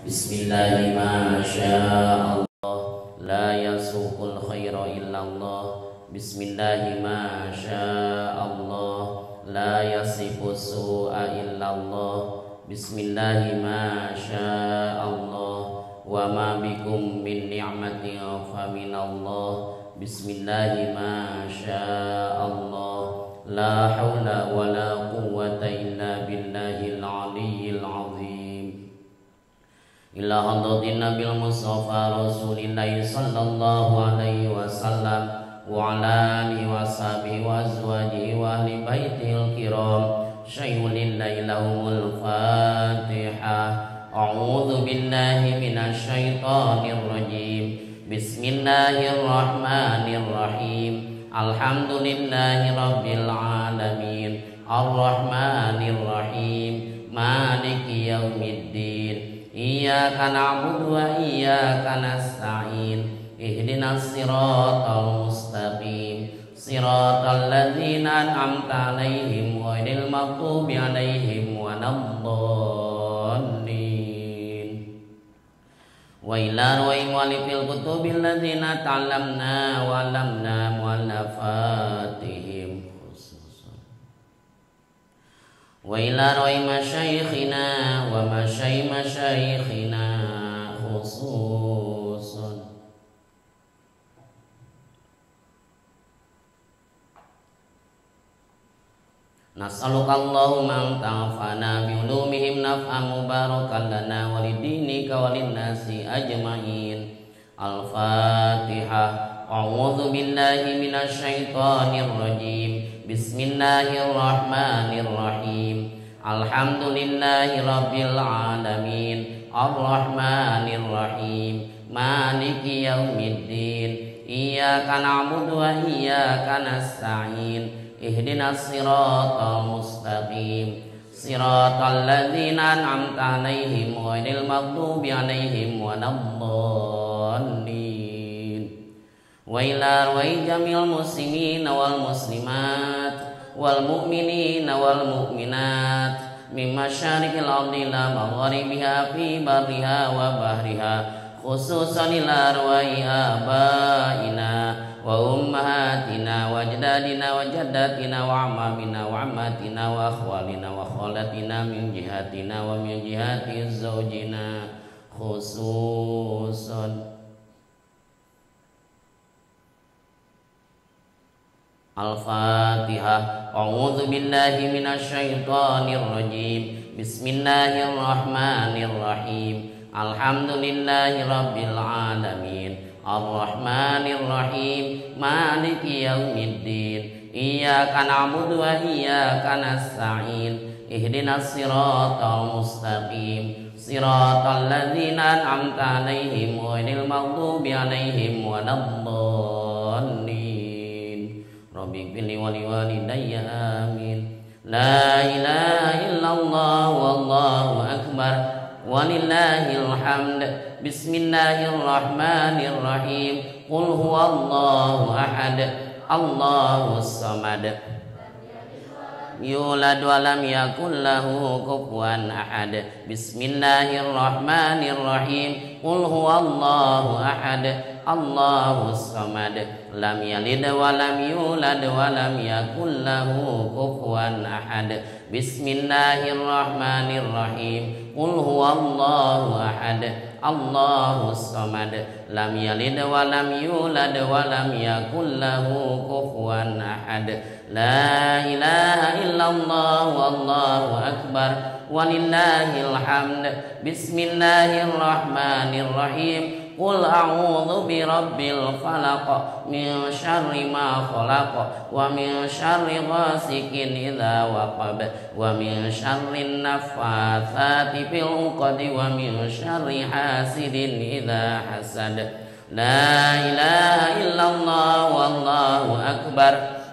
Bismillah ma syaa Allah la yasuqul khaira illa Allah. Bismillah ma syaa Allah la yasifu su'a illa Allah. Bismillah ma syaa Allah wa ma bikum min ni'matin fa min Allah. Bismillah ma syaa Allah la hawla wa la quwwata illa billahil aliyyil azim. Ila hadratin Nabil Mustafa Rasulillahi sallallahu alaihi wasallam wa ala alihi wa sahbihi wa azwajihi wa ahli baitihil kiram. Syai'un lillahi lahumul Fatihah. A'udzu billahi minasyaitonir rajim. Bismillahirrahmanirrahim. Alhamdulillahi rabbil alamin. Arrahmanir rahim. Maliki yaumiddin. Iyyaka na'budu wa iyyaka nasta'in. Ihdinas siratal mustaqim. Siratal ladzina an'amta 'alaihim ghairil maghdubi 'alaihim waladdallin. Wa ila ru'i walifil kutubil ladzina ta'allamna wa 'allamna mu'allafatihim khususan. Wa ila ru'i masyayikhina wa masyayikhina khususan. Nas'aluka Allahumma an ta'fana bi ulumihim naf'an mubarakan lana wa lidinika wa linnasi ajma'in. Al-Fatihah. A'udzu billahi minasyaitonir rajim. Bismillahirrahmanirrahim. Alhamdulillahi rabbil alamin. Arrahmanir rahim. Maliki yaumiddin. Iyyaka na'budu wa iyyaka nasta'in. Ihdinas siratal mustaqim. Siratal ladzina an'amta 'alaihim ghairil maghdubi 'alaihim waladdallin. Wa ila arwahi jamil muslimina wal muslimat wal mu'minina wal mu'minat min masyariqil ardi ila magharibiha fi barriha wa bahriha khususan ila arwahi abaina wa ummahatina wa ajdadina wa jaddatina wa amamina wa ammatina wa akhwalina wa khalatina min jihatina wa min jihati zawjina khususan. Al-Fatihah. A'udzu billahi minasyaitonir rajim. Bismillahirrahmanirrahim. Alhamdulillahi rabbil alamin. Arrahmanir rahim. Maliki yaumiddin. Iyyaka na'budu wa iyyaka nasta'in. Ihdinas siratal mustaqim. Siratal ladzina an'amta 'alaihim ghairil maghdubi 'alaihim waladdallin. Rabbighfirli wa liwalidayya amin. La ilaha illallah wallahu akbar walillahil hamd. Bismillahirrahmanirrahim. Qul huwallahu ahad. Allahus samad. Yulad wa lam yakul lahu kufuwan ahad. Bismillahirrahmanirrahim. Qul huwallahu ahad. Allahus samad. Lam yalid wa lam yulad wa lam yakul lahu kufuwan ahad. Bismillahirrahmanirrahim. Qul huwallahu ahad. Allahus samad. Lam yalid wa lam yulad wa lam yakul lahu kufuwan ahad. La ilaha illallah wallahu akbar walillahil hamd. Bismillahirrahmanirrahim. Qul a'udzu birabbil falaq min syarri ma khalaq wa min syarri ghasikin idza waqab wa min syarri naffatsati fil 'uqad wa min syarri hasidin idza hasad. La ilaha illallah wallahu akbar.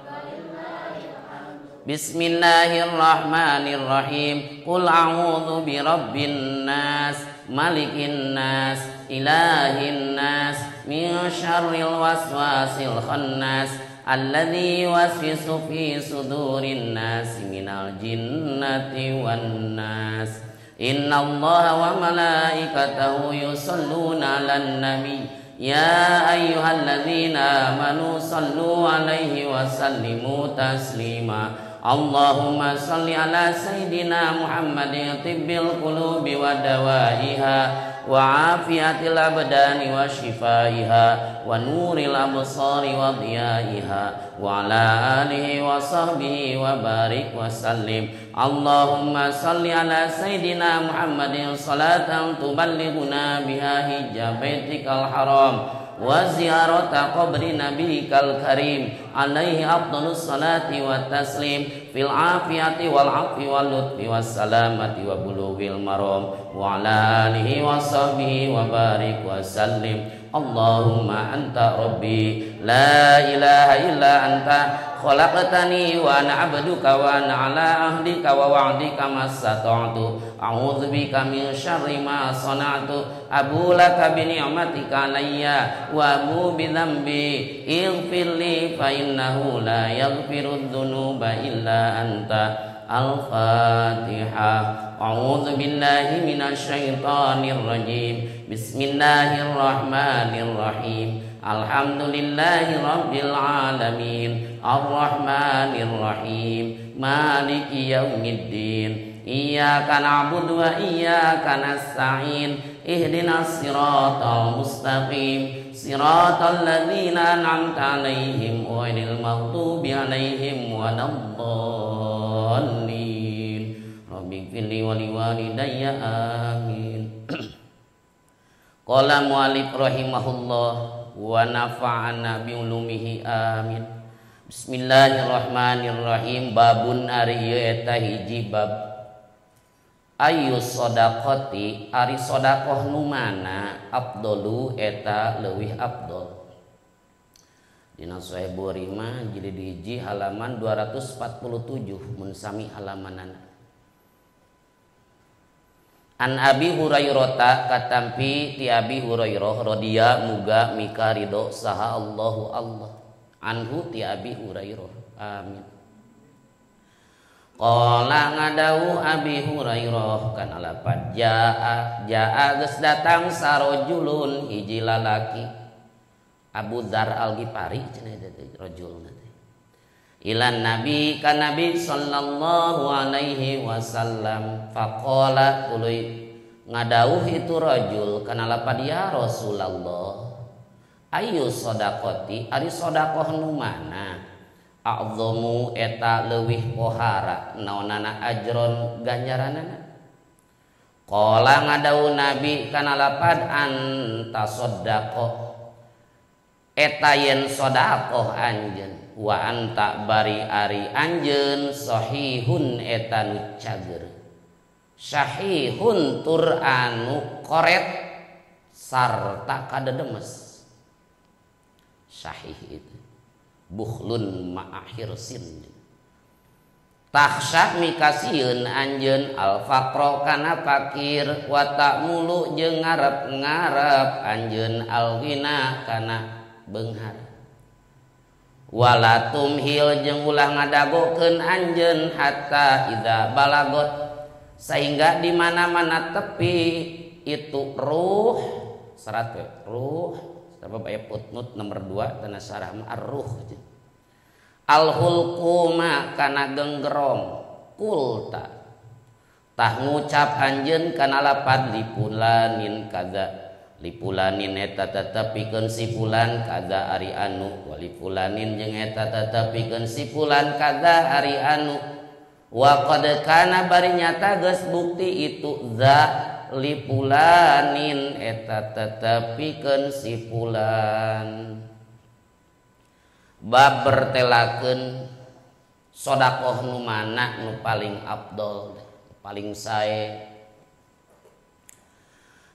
Bismillahirrahmanirrahim. Qul a'udzu birabbin nas, malikin nas, ilahin nas, min syarril waswasil khannas, alladzi yuwaswisu fi sudurin nas minal jinnati wan nas. Innallaha wa malaikatahu yusholluna 'alan nabi ya ayyuhalladzina amanu sallu 'alaihi wa sallimu taslima. Allahumma shalli ala sayyidina Muhammadin tibbil qulubi wa dawaiha wa afiyatil abdani wa shifaiha wa nuril absari wa diyaiha wa ala alihi wa sahbihi wa barik wa sallim. Allahumma salli ala sayyidina Muhammadin salatan tuballighuna biha hijja baitikal haram wa ziyarata qabri nabiyikal karim alaihi afdalus salati wa taslim fil afiyati wal afwi wal lutfi was salamati wa bulughil maram wa ala alihi wa sahbihi wa barik wa sallim. Allahumma anta rabbi la ilaha illa anta khalaqtani wa ana 'abduka wa ana 'ala ahdika wa wa'dika mastata'tu a'udzu bika min syarri ma sana'tu abu laka bi ni'matika alayya wa abu bi dzambi ighfir li fa innahu la yaghfiru dzunuba illa anta. Al-Fatihah. A'udzu billahi minasyaitonir rajim. Bismillahirrahmanirrahim. Alhamdulillahi rabbil alamin. Arrahmanir rahim. Maliki yaumiddin. Iyyaka na'budu wa iyyaka nasta'in. Ihdinas siratal mustaqim. Siratal ladzina an'amta 'alaihim ghairil maghdubi 'alaihim waladdallin. Rabbighfirli wa liwalidayya amin. Qala mu'allif rahimahullah wa nafa'ana bi ulumihi amin. Bismillahirrahmanirrahim. Babun ari ieu eta hiji bab. Ayu sodaqoti ari sodakoh nu mana afdalu eta leuwih afdol. Dina Sahih Bukhari mah jilid 1 halaman 247 mun sami halamanana. An Abi Hurairah katampi ti Abi Hurairah radhiya muga mika ridho saha Allahu Allah anhu ti Abi Hurairah amin. Qala ngadau Abi Hurairah kana lapad jaa jaa geus datang sarojulun hiji lalaki Abu Dzar Al-Ghifari cenah eta teh rajulna teh ilan nabi ka nabi sallallahu alaihi wasallam faqala tuluy ngadauh itu rajul kana lapad ya Rasulullah ayu shadaqati ari sedekah nu mana a'zamu eta leuwih pohara naonana ajron ganjaranana. Qala ngadau nabi kana lapad anta sadaqah eta yen sedekah anjeun wa anta bari ari anjeun sahihun eta nu cager sahihun tur anu koret sarta kadedemes. Sahih itu bukhlun ma'ahirsin takhsya mikasieun anjeun al-faqra kana fakir wa ta'mulu jeung ngarep-ngarep anjeun al-ghina kana beunghar wala tumhil jeung ulah ngadagokeun anjeun hatta idza balagot sehingga di mana-mana tepi itu ruh serat we ruh sebab aya footnote nomor 2 tanah syarah ar-ruh al-hulquma kana genggerong kulta tah ngucap anjeun kana lapad lipulanin kaza lipulanin eta tetepikeun si fulan kaza ari anu walipulanin jeung eta tetepikeun si fulan kaza ari anu wa qad kana bari nyata geus bukti itu za lipulanin eta tetepikeun si fulan. Bab bertelakeun sedekah nu mana nu paling afdol paling sae.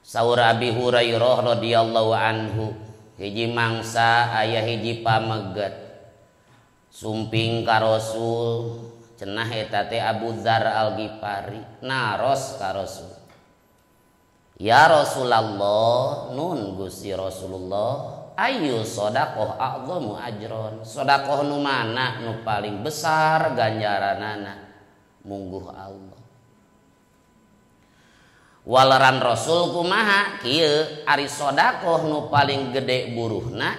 Saur Abi Hurairah radhiyallahu anhu hiji mangsa aya hiji pameget sumping ka Rasul cenah eta teh Abu Dzar Al-Ghifari naros ka Rasul. Ya Rasulullah nun Gusti Rasulullah ayu sedekah a'zamu ajron sedekah nu mana nu paling besar ganjaranana mungguh Allah. Waleran Rasul kumaha kieu ari sedekah nu paling gede buruhna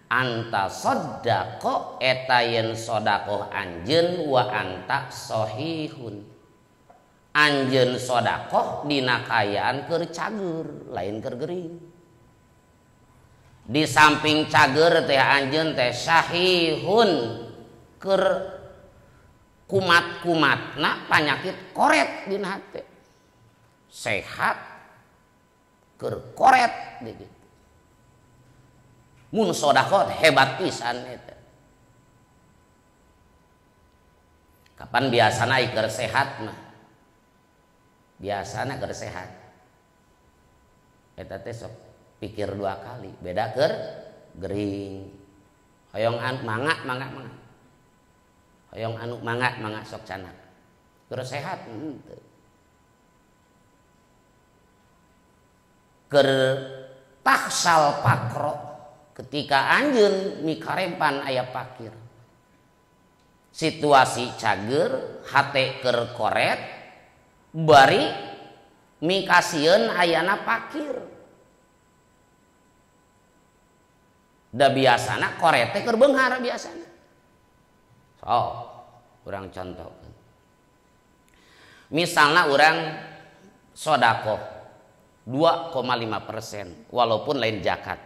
anta sedekah eta yen sedekah anjeun wa anta sahihun. Anjeun sedekah dina kaayaan keur cager lain keur gering. Di samping cager teh anjeun teh sahihun keur kumat-kumatna panyakit koret dina hate. Sehat keur koret gitu. Mun sedekah hebat pisan eta. Kapan biasana keur sehat mah? Biasana keur sehat. Eta teh sok pikir dua kali, beda keur gering. Hoyong anu mangga mangga mangga. Hoyong anu mangga mangga sok canak. Keur sehat henteu. Keur taksal pakro ketika anjeun mikarempan aya pakir. Situasi cager, hate keur koret, bari mikasieun ayana pakir. Da biasana koret teh keur beunghar biasana. So, urang contohkeun. Misalna urang sedekah 2,5% walaupun lain zakat.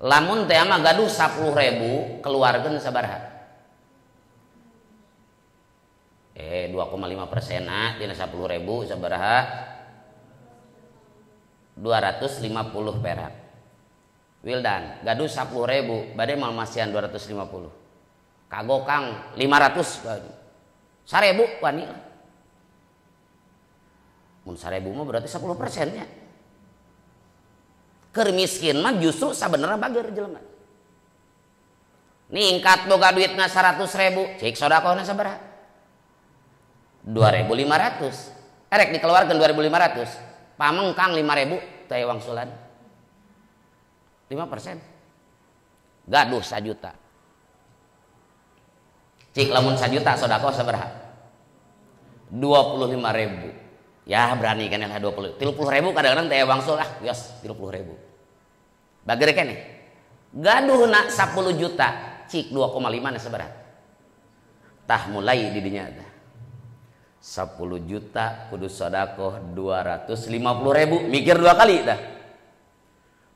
Lamun teh mah gaduh 10.000 keluarkeun sabaraha? 2,5% na dina 10.000 sabaraha? 250 perak. Wildan gaduh 10.000 bade mal masihan 250. Kagokang 500. 1.000 wani. Mun 1.000 mah berarti 10% nya. Keur miskin mah justru sabenerna bager jelema. Ningkat boga duitna 100.000, cik sedekahna sabaraha? 2.500. Erek dikeluarkeun 2.500. Pamengkang 5.000 teh wangsulan. 5%. Gaduh 1 juta. Cik lamun 1 juta sedekah sabaraha? 25.000. Ya berani kan lah 20. 30.000 kadang-kadang teh wangsul ah, yos 30.000. Bager keneh. Gaduhna 10 juta, cik 2,5 na sabaraha? Tah mulai di dinya tah. 10 juta kudu sedekah 250.000, mikir dua kali dah.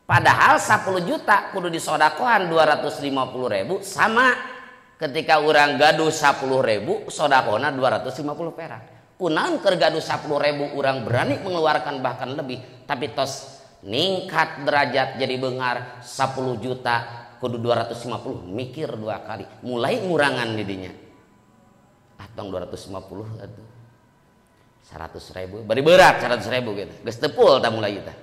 Padahal 10 juta kudu disodakohan 250.000 sama ketika orang gaduh 10.000 sodakohna 250 perak. Kunaon keur gaduh 10.000 orang berani mengeluarkan bahkan lebih, tapi tos ningkat derajat jadi beunghar 10 juta kudu 250 mikir dua kali, mulai ngurangan didinya. Atong 250 atuh. 100.000 bari berat 100.000 gitu. Geus teu pul tah mulai tah.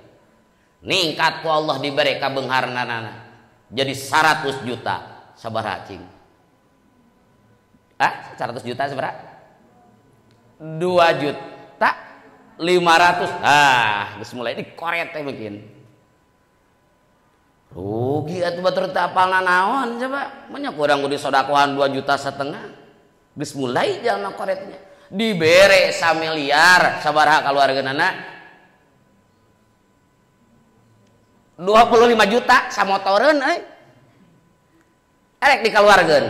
Ningkat ku Allah dibere ka beungharnana. Jadi 100 juta sabaraha cing? Ah, 100 juta sabaraha? 2.500.000. Ah, geus mulai dikoret teh mungkin. Rugi atuh batur teu apalna naon coba. Manya kurang kudu disodakohan 2,5 juta. Geus mulai jalma koretnya. Dibere samiliar sabaraha kaluargeunana? 25 juta samotoreun euy. Erek dikaluarkeun.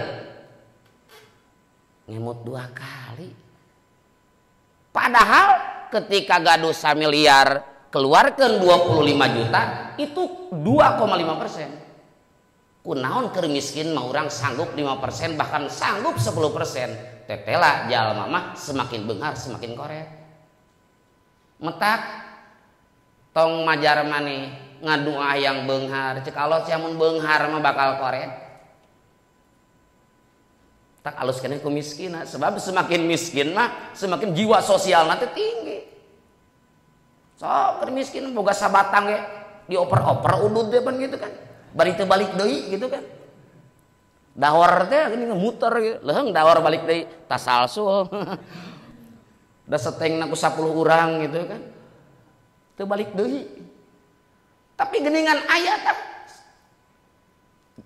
Ngemut dua kali. Padahal ketika gaduh samiliar keluarkan 25 juta itu 2,5%. Kunaon keur miskin mah urang sanggup 5% bahkan sanggup 10%. Tetela jalma mah semakin beunghar semakin koret. Metak tong majar maneh ngadua yang beunghar, cek Allah sia mun beunghar mah bakal koret. Tak alus keneh ku miskin, sebab semakin miskin mah semakin jiwa sosial nanti tinggi. Sok keur miskin boga sabatang ge dioper-oper udud teh pan gitu kan. Bari teu balik deui gitu kan. Dahor teh gini muter gitu. Leuheung dahor balik deui tasalsul. Da setengna ku 10 urang gitu kan. Teu balik deui. Tapi geningan aya tah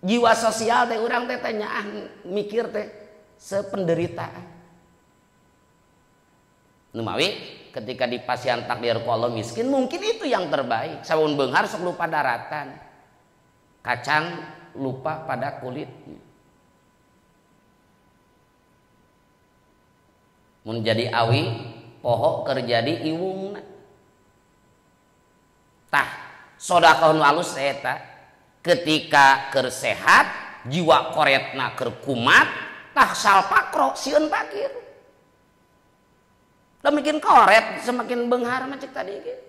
jiwa sosial teh urang teh teh nyaah mikir teh sependeritaan. Nu mawi ketika dipasihan takdir ku Allah miskin, mungkin itu yang terbaik. Saun beunghar sok lupa daratan. Kacang lupa pada kulitnya. Mun jadi awi poho keur jadi iwungna. Tah sedekah nu alus eta ketika keur sehat jiwa koretna keur kumat tah salpakro sieun pakir. Demikian koret semakin beunghar mah cek tadi ge.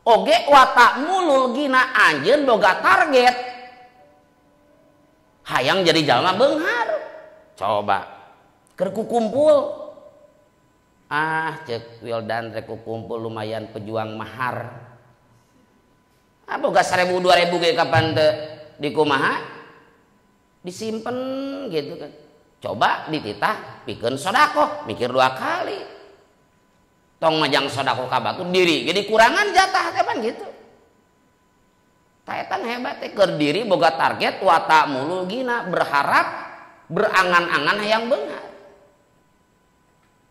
Oge watak mulul gina anjeun boga target hayang jadi jalma beunghar. Coba keur kukumpul ah cek Wildan rek kukumpul lumayan pejuang mahar. Ah boga 1000 2000 ge kapan teu dikumaha disimpen gitu kan. Coba dititah pikeun sedekah mikir dua kali. Tong majang sedekah ka batur diri ge dikurangan jatah teh pan gitu. Tah eta hebat teh keur diri boga target wata mulul gina berharap berangan-angan hayang beunghar.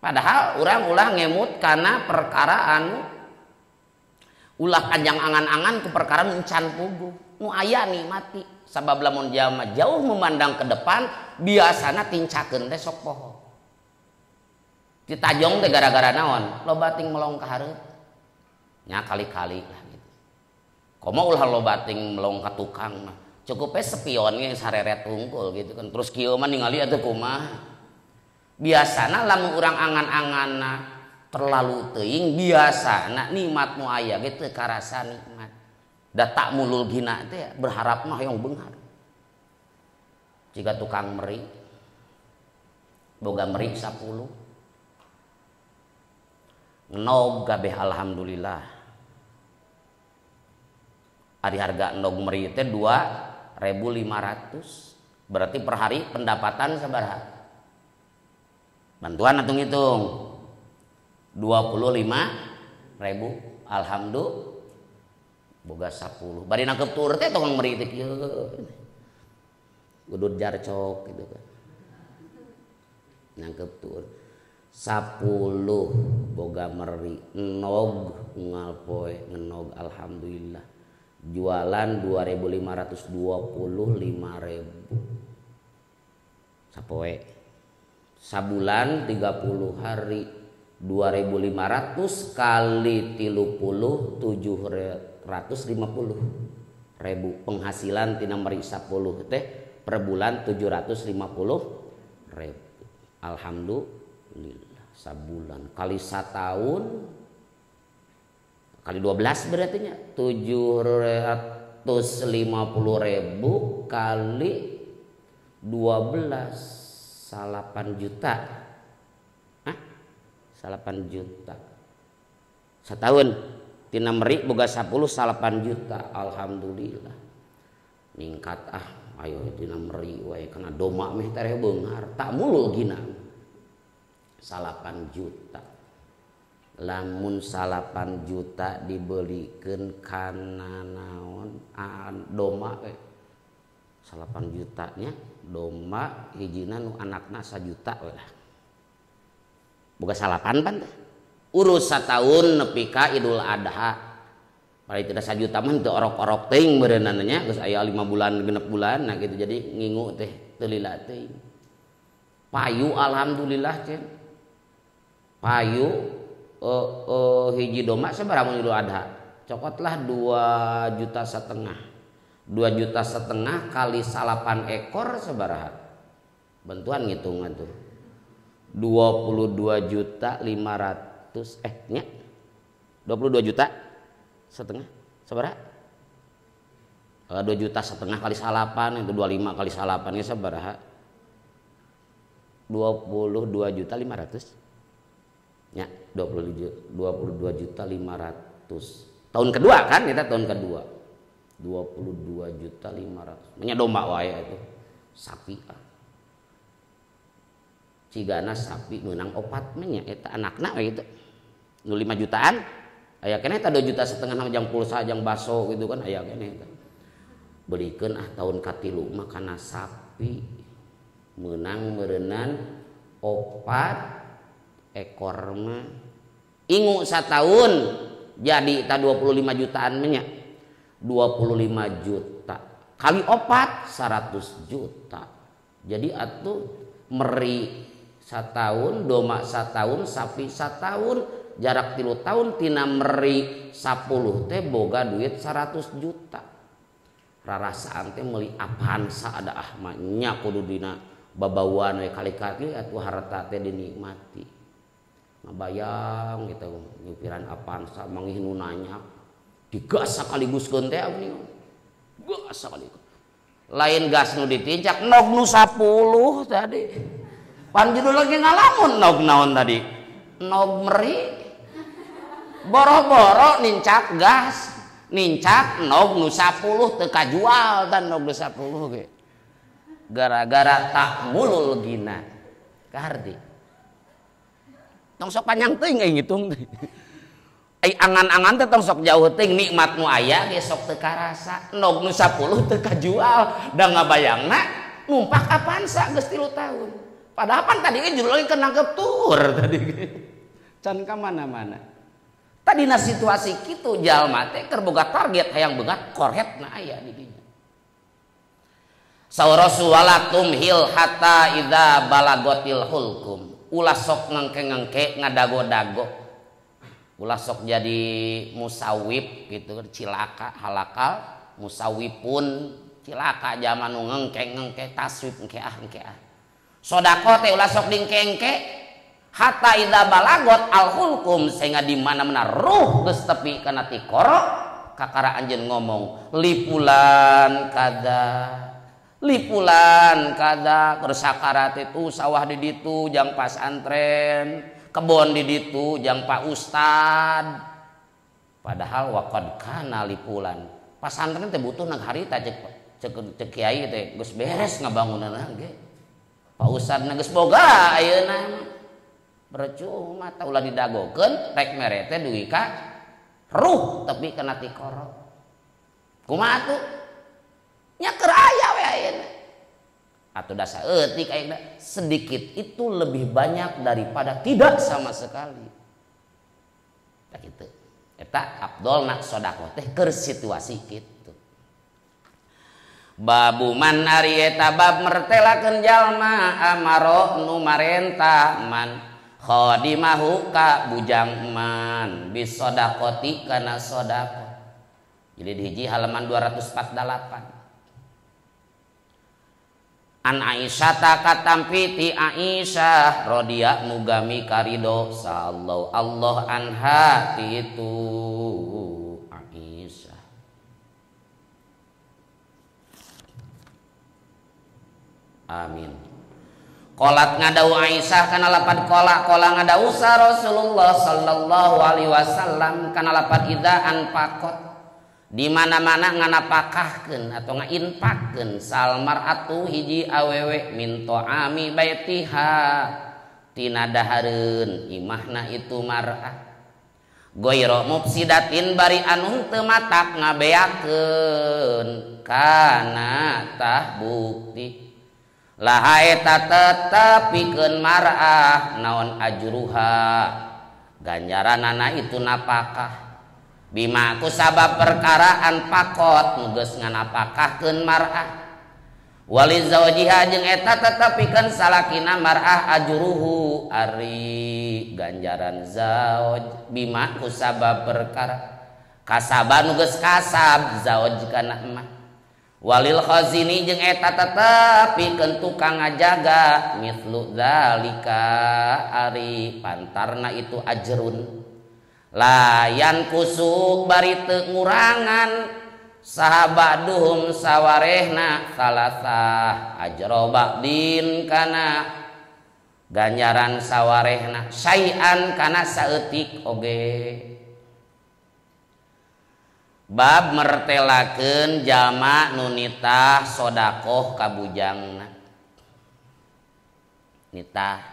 Padahal urang ulah ngemut karena perkara anu ulah panjang angan-angan ku perkara nu can puguh. Nu aya nikmati sabab lamun jalma jauh memandang ke depan biasana tincakeun teh sok poho. Ditajong teh gara-gara naon? Loba ting melong ka hareup. Nya kali-kali lah gitu. Komo ulah loba ting melong ka tukang mah. Cukup we spion ge sareret hungkul gitu kan. Terus kieu mah ningali atuh kumaha. Biasana lamun urang angan-anganna terlalu teuing biasana nikmat nu aya ge teu karasa nikmat. Da tak mulul gina teh berharap mah hoyong beunghar. Jika tukang meri boga meri 10. Nog kabeh alhamdulillah. Ari harga nog meri teh 2.500. Berarti per hari pendapatan sabaraha? Bantuan atuh ngitung 25.000 alhamdulillah boga 10 bari nangkep tur teh tukang meri teh kieu gudud jarcok gitu kan nangkep tur 10 boga meri nog unggal poe ngenog alhamdulillah jualan 2.525.000 sapoe sabulan 30 hari 2.500 kali 30 750.000 penghasilan tina meri 10 teh per bulan 750.000 alhamdulillah sabulan kali setahun kali 12 berarti nya 750.000 kali 12 8 juta. Hah? 8 juta. Setahun tina meri boga 10 8 juta. Alhamdulillah. Ningkat ah, ayo tina meri wae kana doma meh tereh beunghar. Tak mulul gina. 8 juta. Lamun 8 juta dibelikeun kana naon doma we. 8 jutanya domba hijina nu anakna 1 juta we lah. Boga 8 pan teh. Urus satahun nepi ka Idul Adha. Paling tidak 1 juta mah teu orok-orok teuing beureunana nya geus aya 5 bulan 6 bulan nah gitu jadi ngingu teh teu lila teuing. Payu alhamdulillah cen. Payu hiji domba sabaraha mun Idul Adha? Cokotlah 2,5 juta. 2,5 juta kali 8 ekor sabaraha? Bantuan ngitungan tuh. 22.500.000 nya 22,5 juta sabaraha? 2,5 juta kali 8 itu 25 kali 8 nya sabaraha? 22.500.000 nya 22.500.000. Tahun kedua kan kita tahun kedua. 22.500.000. Nya domba wae itu. Sapi ah. Cigana sapi meunang 4 mah nya eta anakna we gitu. Nu 5 jutaan aya keneh eta 2,5 juta jang pulsa jang baso gitu kan aya keneh eta. Belikeun ah tahun katilu mah kana sapi meunang meureunnan 4 ekor mah. Ingu satahun jadi ta 25 jutaan nya. 25 juta kali 4 100 juta. Jadi atuh meri satahun, doma satahun, sapi satahun, jarak 3 tahun tina meri 10 teh boga duit 100 juta. Rarasaan teh meuli Avanza ada ah mah nya kudu dina babauan we kali-kali atuh harta teh dinikmati. Ngabayang gitu nyupiran Avanza mangih nu nanya digas sakaliguskeun teh abdi. Gas sakaligus. Lain gas nu ditincak nog nu 10 tadi. Pan judul lagi ngalamun nog naon tadi. Nog meri boro-boro nincak gas, nincak nog nu 10 teu kajual dan nog nu 10 ge. Gara-gara tak mulul gina. Kaharti. Tong sok panjang teuing aing ngitung teh. Ai angan-angan teh tong sok jauh teuing nikmat nu aya ge sok teu karasa. Nog nu 10 teu kajual da ngabayangna numpak Avanza geus 3 tahun. Padahal pan tadi ge judul lagi nangkep tur tadi. Can ka mana-mana. Tadina situasi kitu jalma teh keur boga target hayang beungat koretna aya di dinya. Saur Rasul wala tumhil hatta idza balagotil hulkum. Ulah sok ngengke-ngengke ngadago-dago. Ulah sok jadi musawib gitu cilaka halakal musawipun cilaka zaman nu ngengke-ngengke taswib engke ah engke ah. Sodako teh ulah sok dingkengke hatta idza balagot alhulkum sehingga di mana-mana ruh geus tepi kana tikoro kakara anjeun ngomong lipulan kada keur sakarat itu sawah di ditu jang pasantren kebon di ditu jang Pak Ustad padahal waqad kana lipulan pasantren teh butuh nang harita cek kiai teh geus beres ngabangunanna ge Pak Ustad geus boga ayeuna percuma tah ulah didagokeun rek mere teh dugi ka ruh tepi kana tikoro kumaha atuh nya keur aya we ayeuna atuh da saeutik ayeuna sedikit itu lebih banyak daripada tidak sama sekali tah kitu eta afdolna sedekah teh keur situasi kitu. Babu man ari eta bab mertelakeun jalma amaro nu marentah man khadimahu ka bujang man bisodaqoti kana sedekah. Jadi hiji halaman 248. An Aisyah katampi ti Aisyah radhiyallahu mugami karido sallallahu Allah anha ti itu Aisyah. Amin. Kolat ngadau Aisyah kana lapad kola kola ngadau sa Rasulullah sallallahu alaihi wasallam kana lapad idza anfaqat di mana-mana nganapakahkeun atau ngainfakkeun salmar atu hiji awewe min ta'ami baitiha tina dahareun imahna itu mar'ah goiro mufsidatin bari anu teu matak ngabeakeun kana tah bukti laha eta tetepikeun mar'ah naon ajruha ganjaranana itu napakah bima ku sabab perkara anfaqat nu geus nganapakahkeun mar'ah wali zawjiha jeung eta tetepikeun salakina mar'ah ajruhu ari ganjaran zauj bima ku sabab perkara kasaba nu geus kasab zauj kana emah walil khazini jeung eta tetepikeun tukang ngajaga mithlu zalika ari pantarna itu ajrun layan kusuk bari teu ngurangan sahabaduhum sawarehna salasah ajro ba'din kana ganjaran sawarehna syai'an kana saeutik oge. Bab mertelakeun jalma nu nitah sodakoh ka bujangna nitah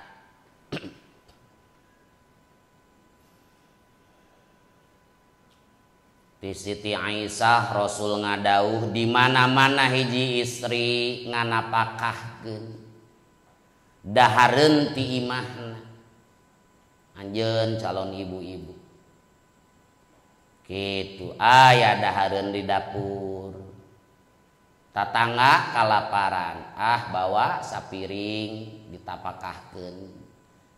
Ti Siti Aisyah Rasul ngadauh di mana-mana hiji istri nganapakahkeun dahareun ti imahna. Anjeun calon ibu-ibu. Kitu aya dahareun di dapur. Tatangga kalaparan, ah bawa sapiring ditapakahkeun,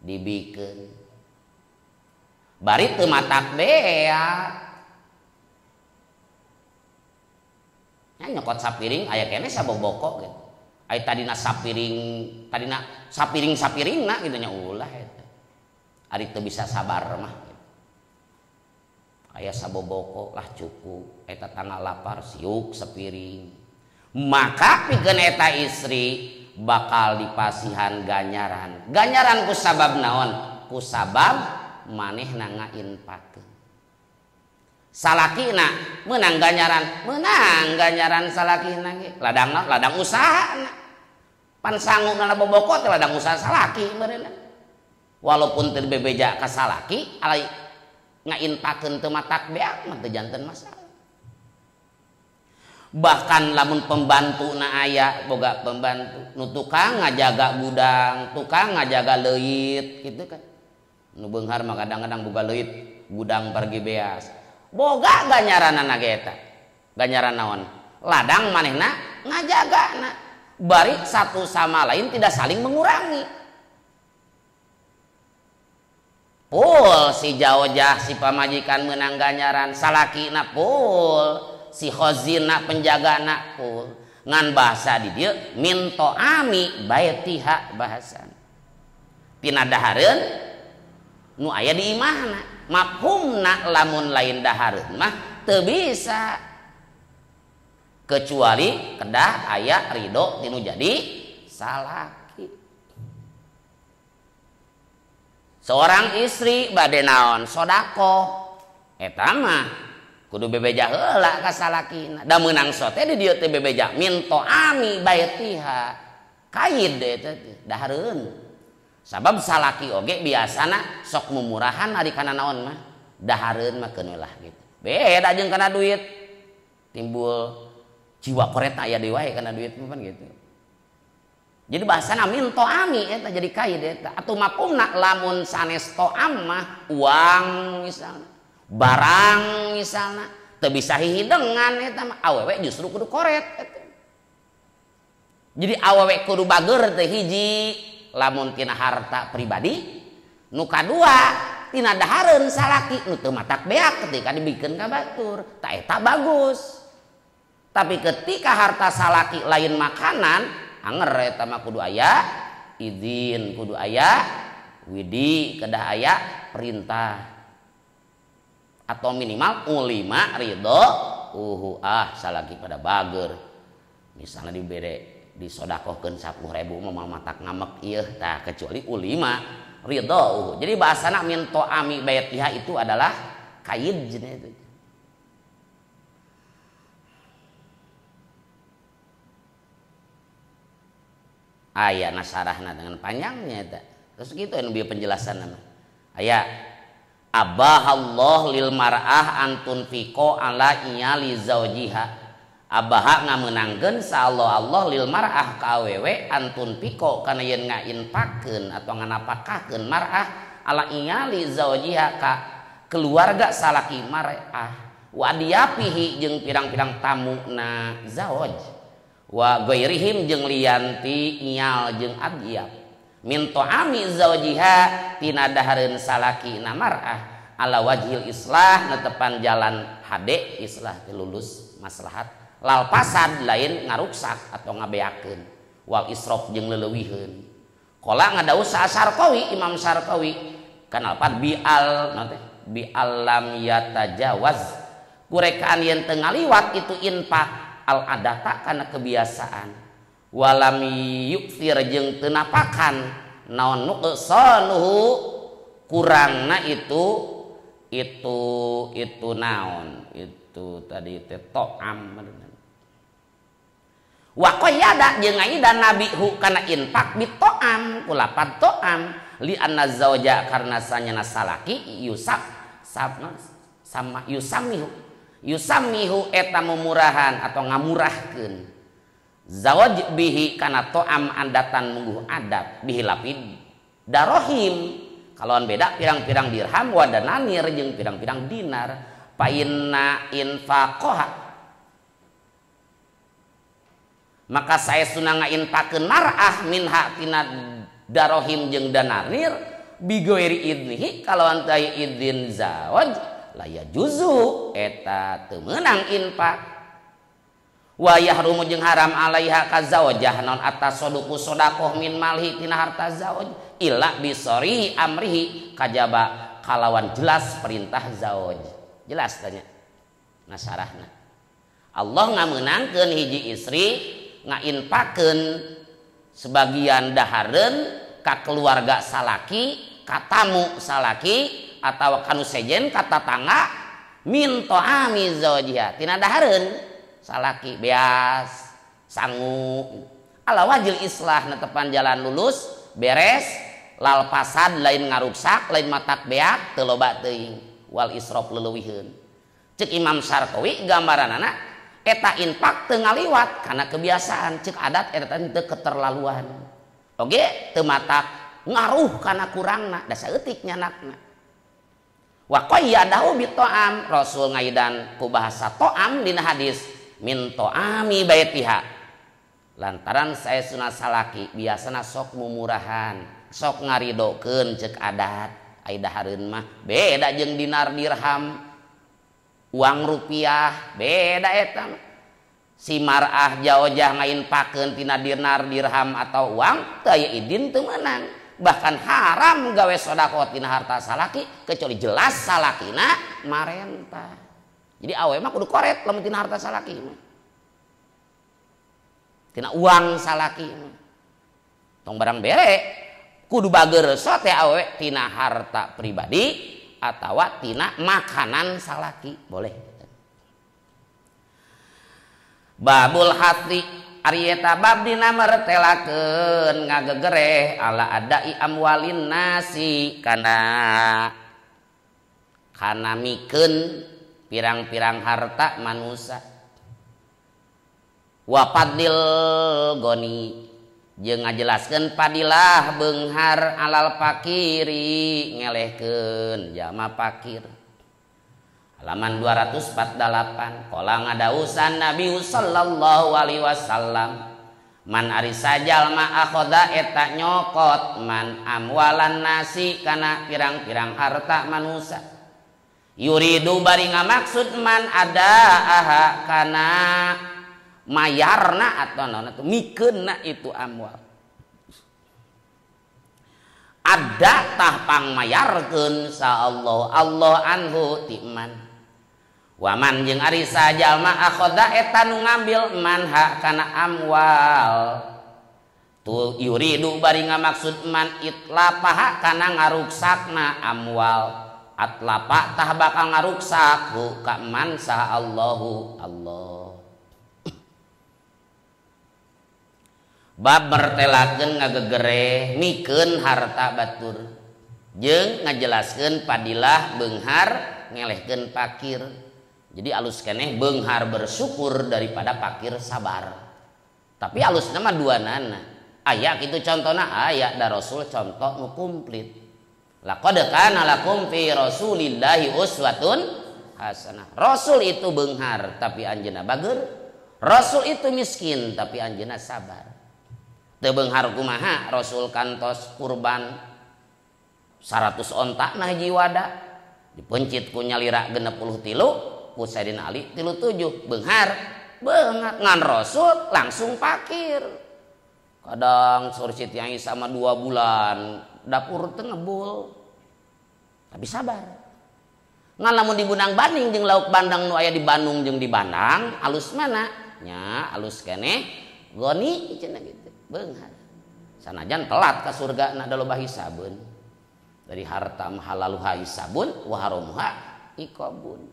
dibikeun. Bari teu matak beak. Nya nyokot sapiring aya keneh saboboko gitu. Ai tadina sapiring, tadina sapiring-sapiringna gitu nya ulah eta. Ari teu bisa sabar mah gitu. Aya saboboko lah cukup, eta tangga lapar siuk sapiring. Maka pikeun eta istri bakal dipasihan ganjaran. Ganjaran ku sabab naon? Ku sabab manehna ngainpakeun. Salakina meunang ganjaran, meunang ganjaran salakina ge. Ladangna ladang usahana. Pan sanguna boboko teh ladang usaha salaki meureunna. Walaupun teu bebeja ka salaki, alai ngainpakeun teu matak beak mah teu janten masalah. Bahkan lamun pembantu na aya boga pembantu nu tukang ngajaga gudang, tukang ngajaga leuit gitu kan. Nu beunghar mah kadang-kadang boga leuit gudang pergi beas. Boga ganjaranana ge eta. Ganjaran naon? Ladang manehna ngajagana. Bari satu sama lain tidak saling mengurangi. Pul si jaojah si pamajikan meunang ganjaran, salakina pul, si khazina penjagana pul. Ngan bahasa di dieu min to'ami baitiha bahasan. Tina dahareun nu aya di imahna. Mafhumna lamun lain dahareun mah teu bisa. Kecuali kedah aya ridho tinu jadi salaki. Seorang istri bade naon sodakoh eta mah kudu bebeja heula ka salakina. Da meunang sote di dieu teh bebeja min to'ami baitiha. Kaid eta teh dahareun. Sabab salaki oge biasana sok mumurahan ari kana naon mah dahareun mah keun lah gitu. Beda jeung kana duit. Timbul jiwa koreta aya deui wae kana duit mah pan gitu. Jadi bahasana min to'ami eta jadi kaid eta. Atuh mafhumna lamun sanes to'am mah uang misalna, barang misalna teu bisa hihidengan eta mah awewe justru kudu koret eta. Jadi awewe kudu bager teh hiji lamun tina harta pribadi, nu kadua tina dahareun salaki nu teu matak beak ketika dibikeun ka batur, ta eta bagus. Tapi ketika harta salaki lain makanan, anger eta mah kudu aya izin, kudu aya widi, kedah aya perintah. Atau minimal ulima ridho uhu ah salaki pada bager. Misalnya dibere disodakohkeun 10.000 mah matak ngamek ieu tah kecuali ulima ridho uhu. Jadi bahasana min to'ami baitiha itu adalah kaid jenah itu. Aya nasarahna dengan panjangnya eta. Terus gitu anu bieu penjelasanna. Aya abahallah lil mar'ah antun fiqo ala iyali zaujiha. Abaha ngamenangkeun sa Allah Allah lil mar'ah ka awewe antun fiqo kana yen ngainpakeun atau nganapakahkeun mar'ah ala iyali zaujiha ka keluarga salaki mar'ah wa diapihi jeung pirang-pirang tamuna zauj. Wa ghairihim jeung lianti iyal jeung adyab min to'ami zaujiha tina dahareun salaki na mar'ah ala wajhil islah netepan jalan hade islah lulus maslahat lal pasad lain ngaruksak atau ngabeakeun wal israf jeung leleuwiheun. Qala ngadawu sa Sarkawi Imam Sarkawi kana alfat bi'al naon teh bi'al lam yatajawaz kurekaan yen teu ngaliwat itu infak al adata karena kebiasaan walam yukfir jeung teu napakan naon nuqsanuhu kurangna itu naon itu tadi teh to'am wa qayyada jeung ngaida nabi hu kana infak bi to'am kulapan to'am li anna zauja karena sanyana salaki yusab sama yusamihu yusamihu eta memurahan atau ngamurahkeun zawaj bihi kana to'am andatan mungguh adab bihi lapid darohim Kalawan beda pirang-pirang dirham wa dananir jeung pirang-pirang dinar. Fa inna infaqaha maka saestuna ngainfakeun mar'ah minha tina darohim jeung dananir bigoiri idnihi kalawan teu aya idin zawaj la yajuzu eta teu meunang infak. Wa yahrumu jeung haram alaiha ka zawajah naon atasaduqu sedekah min malhi tina harta zawaj illa bisori amrihi kajaba kalawan jelas perintah zawaj. Jelas tanya nasarahna. Allah ngameunangkeun hiji istri ngainfakeun sebagian dahareun ka keluarga salaki, ka tamu salaki atawa kanu sejen ka tatangga min ta'ami zawjiha tina dahareun salaki beas sangu ala wajil islah netepan jalan lulus beres lal pasad lain ngaruksak lain matak beak teu loba teuing wal israf leuwihkeun. Cek Imam Syarqawi gambaranana eta infak teu ngaliwat kana kebiasaan cek adat eta teu keterlaluan oge teu matak ngaruh kana kurangna da saeutik nyanakna. Wa qayyadahu bi ta'am Rasul ngaidan ku bahasa ta'am dina hadis min ta'ami baitiha lantaran saestuna salaki biasana sok mumurahan sok ngaridokeun cek adat ai dahareun mah beda jeung dinar dirham uang rupiah beda eta si mar'ah jaojah ngainfakeun tina dinar dirham atau uang teu aya idin teu meunang bahkan haram gawe sedekah tina harta salaki kecuali jelas salakina marentah. Jadi awe mah kudu koret lamun tina harta salaki mah tina uang salaki mah tong barang bere kudu bager so teh awe tina harta pribadi atawa tina makanan salaki boleh. Babul hati ari eta bab dina mertelakeun ngagegereh ala adai amwalin nasi kana kana mikeun pirang-pirang harta manusia. Wa fadlil goni jeung ngajelaskeun padilah beunghar alal fakiri ngelehkeun jalma fakir. Halaman 248 qala ngadausan Nabi sallallahu alaihi wasallam man ari sajalma akhoda eta nyokot man amwalan nasi kana pirang-pirang harta manusia yuridu bari ngamaksud man ada aha kana mayarna atau naon atuh mikeunna itu amwal ada tah pangmayarkeun sa Allah Allah anhu ti man waman jeung ari sajalma akhoda eta nu ngambil man ha kana amwal tu yuridu bari ngamaksud man itlapaha kana ngaruksakna amwal atlapa tah bakal ngaruksak hu ka man saha Allahu Allah. Bab mertelakeun ngagegere mikeun harta batur jeung ngajelaskeun padilah beunghar ngelehkeun fakir. Jadi alus keneh beunghar bersyukur daripada fakir sabar. Tapi alusna mah duanana. Aya kitu contona aya da Rasul contoh nu komplit. Laqad kana lakum fi Rasulillahi uswatun hasanah. Rasul itu beunghar tapi anjeunna bager. Rasul itu miskin tapi anjeunna sabar. Teu beunghar kumaha Rasul kantos kurban 100 onta nah hiji wada dipencit ku nyalira 63 ku Sayyidina Ali 37 beunghar beunghar ngan Rasul langsung fakir. Kadang sur Siti Aisyah sama 2 bulan dapur teu ngebul tapi sabar. Ngan lamun dibundang banding jeung lauk bandang nu aya di Bandung jeung di Bandang alus mana nya alus keneh goni cenah gitu beunghar. Sanajan telat ka surga na da loba hisabun. Dari harta halaluha hisabun wa haramuha iqabun.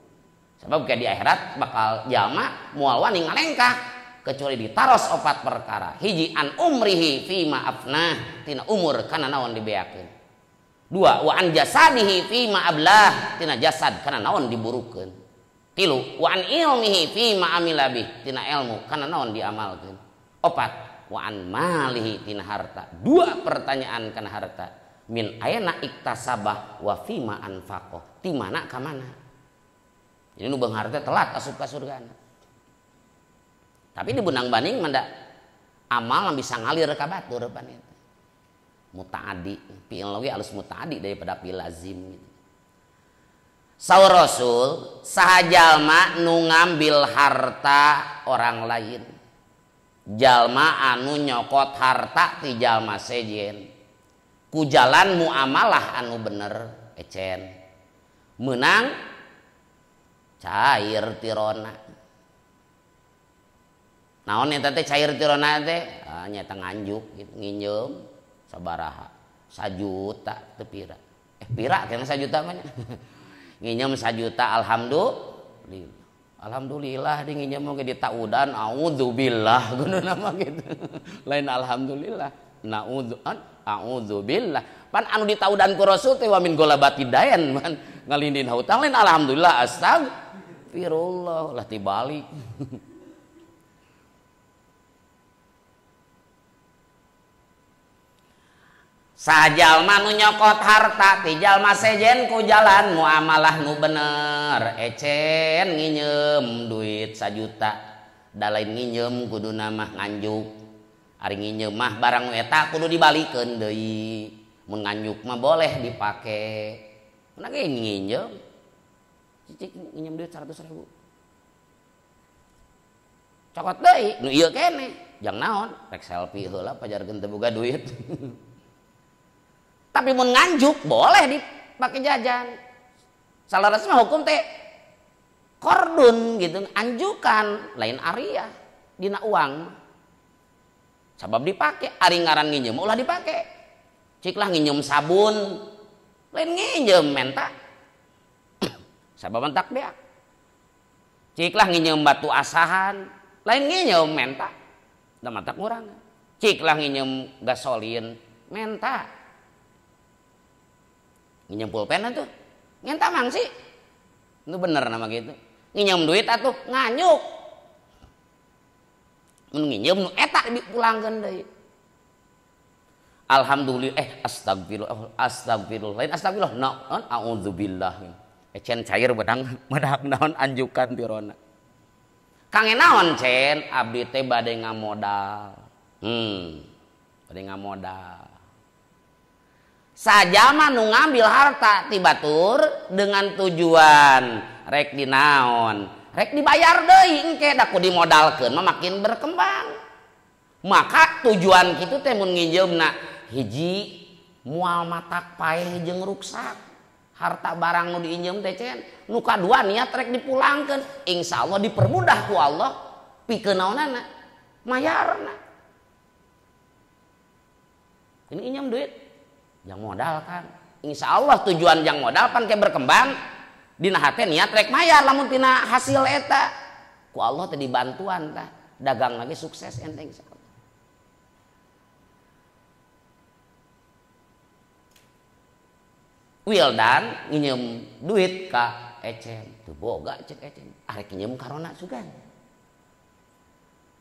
Sebab kayak di akhirat bakal jalma moal wani ngalengkah kecuali ditaros opat perkara. Hiji an umrihi fima afnah tina umur kana naon dibeakeun. Dua wa an jasadihi fima ablah tina jasad kana naon diburukeun. Tilu wa an ilmihi fima amila bih tina ilmu kana naon diamalkeun. Opat wa an malihi tina harta. Dua pertanyaan kana harta. Min aina iktasabah wa fima anfaqah. Ti mana ka mana. Jadi nu beunghar teh telat asup ka surgana. Tapi di benang baning mah amal bisa ngalir ka batur pan eta. Mutaaddi, fi'il oge alus mutaaddi daripada fi'il lazim gitu. Saur Rasul, saha jalma nu ngambil harta orang lain. Jalma anu nyokot harta ti jalma sejen. Ku jalan muamalah anu bener ecen. Menang cair tirona. Naon eta teh cair tirona teh? Ah nyata nganjuk gitu, nginjem sabaraha? Sajuta teu pira. Pira kena sajuta mah nya. Nginjem 1 juta alhamdulillah. Alhamdulillah di nginjem oge ditaudan auzubillah guna nama gitu. Lain alhamdulillah. Naudzu an auzubillah. Pan anu ditaudan ku Rasul teh wa min golabati dayan man ngalindin hutang lain alhamdulillah astagfirullah lah tibalik. Sajalma nu nyokot harta ti jalma sejen ku jalan muamalah nu bener ecen nginjem duit 1 juta da lain nginjem kuduna mah nganjuk ari nginjem mah barang nu eta kudu dibalikeun deui mun nganjuk mah boleh dipake mun ge nginjem cicik nginjem duit 100.000 cokot deui nu ieu keneh jang naon rek selfie heula pajarkeun teu boga duit. Tapi mun nganjuk boleh dipakai jajan. Salah mah hukum teh kordun gitu, anjukan lain area dina uang. Sabab dipake, ari ngaran nginjem ulah dipake. Cik lah nginjem sabun, lain nginjem menta. Sabab mentak beak. Cik lah nginjem batu asahan, lain nginjem menta. Da matak ngurang. Cik lah nginjem gasolin, menta. Nginjem pulpen atuh, ngenta mangsi. Itu bener nama gitu. Nginjem duit atuh nganyuk. Mun nginjem nu eta dipulangkeun deui. Alhamdulillah astagfirullah astagfirullah lain astagfirullah naon auzubillah. Cen cair bedang bedang naon anjukan tirona. Kange naon cen abdi teh bade ngamodal. Bade ngamodal. Sajama nu ngambil harta ti batur dengan tujuan rek dinaon, rek dibayar deui engke da ku dimodalkeun mah makin berkembang. Maka tujuan kitu teh mun nginjeumna hiji moal matak paeh jeung ruksak. Harta barang nu diinjem teh cen, nu kadua niat rek dipulangkeun, insyaallah dipermudah ku Allah pikeun naonana mayarna. Ini injem duit yang modal kan, insya Allah tujuan yang modal pan kayak berkembang dina hate niat rek mayar lamun tina hasil eta ku Allah teh dibantuan tah dagang lagi sukses ente insya Allah. Wildan nginjem duit ka ecen teu boga cek ecen arek nginjem karona sugan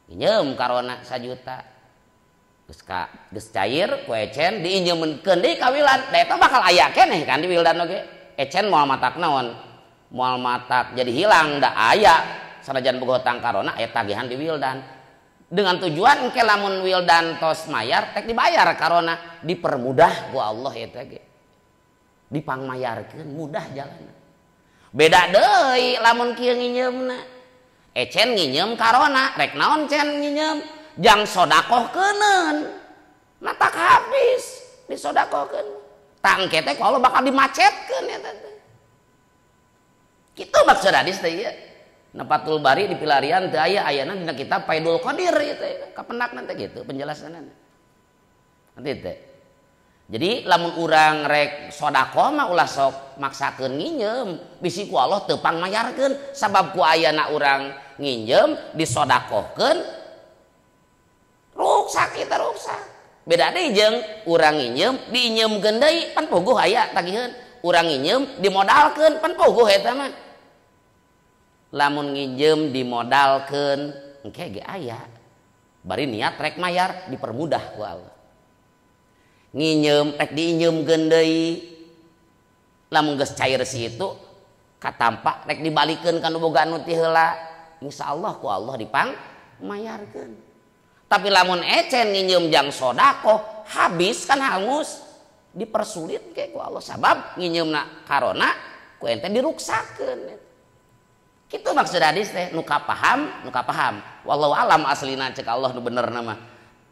nginjem karona 1 juta geus ka geus cair ku ecen diinjeumkeun deui ka Wildan da eta bakal aya keneh kan di Wildan oge ecen moal matak naon moal matak jadi hilang da aya sanajan boga hutang karona aya tagihan di Wildan dengan tujuan engke lamun Wildan tos mayar tek dibayar karona dipermudah ku Allah eta ge dipangmayarkeun mudah jalanna beda deui lamun kieu nginjeumna ecen nginjem karona rek naon cen nginjem jang sodakoh keuneun matak habis disodakohkeun tangke teh ku Allah bakal dimacetkeun eta teh kitu maksud hadis teh ieu Nafatul Bari di pilarian teu aya ayana dina kitab Faidul Qadir ieu teh kapendakna teh kitu penjelasanna nanti teh. Jadi lamun urang rek sodakoh mah ulah sok maksakeun nginjem bisi ku Allah teu pangmayarkeun sabab ku ayana urang nginjem disodakohkeun ruksak kita ruksak. Beda deui jeung urang nginjem diinjemkeun deui pan puguh aya tagiheun. Urang nginjem dimodalkeun pan puguh eta mah. Lamun nginjem dimodalkeun engke ge aya. Bari niat rek mayar dipermudah ku Allah. Nginyeum rek diinjeumkeun deui. Lamun geus cair si itu katampa rek dibalikeun ka nu boga nu ti heula. Insyaallah ku Allah dipang mayarkeun. Tapi lamun ecen nginyeum jang sodakoh habis kan hangus, dipersulit ke ku Allah sabab nginyeumna karona ku ente diruksakeun. Kitu maksud hadis teh nu kapaham, nu kapaham. Wallahu alam aslina cek Allah nu bener nama.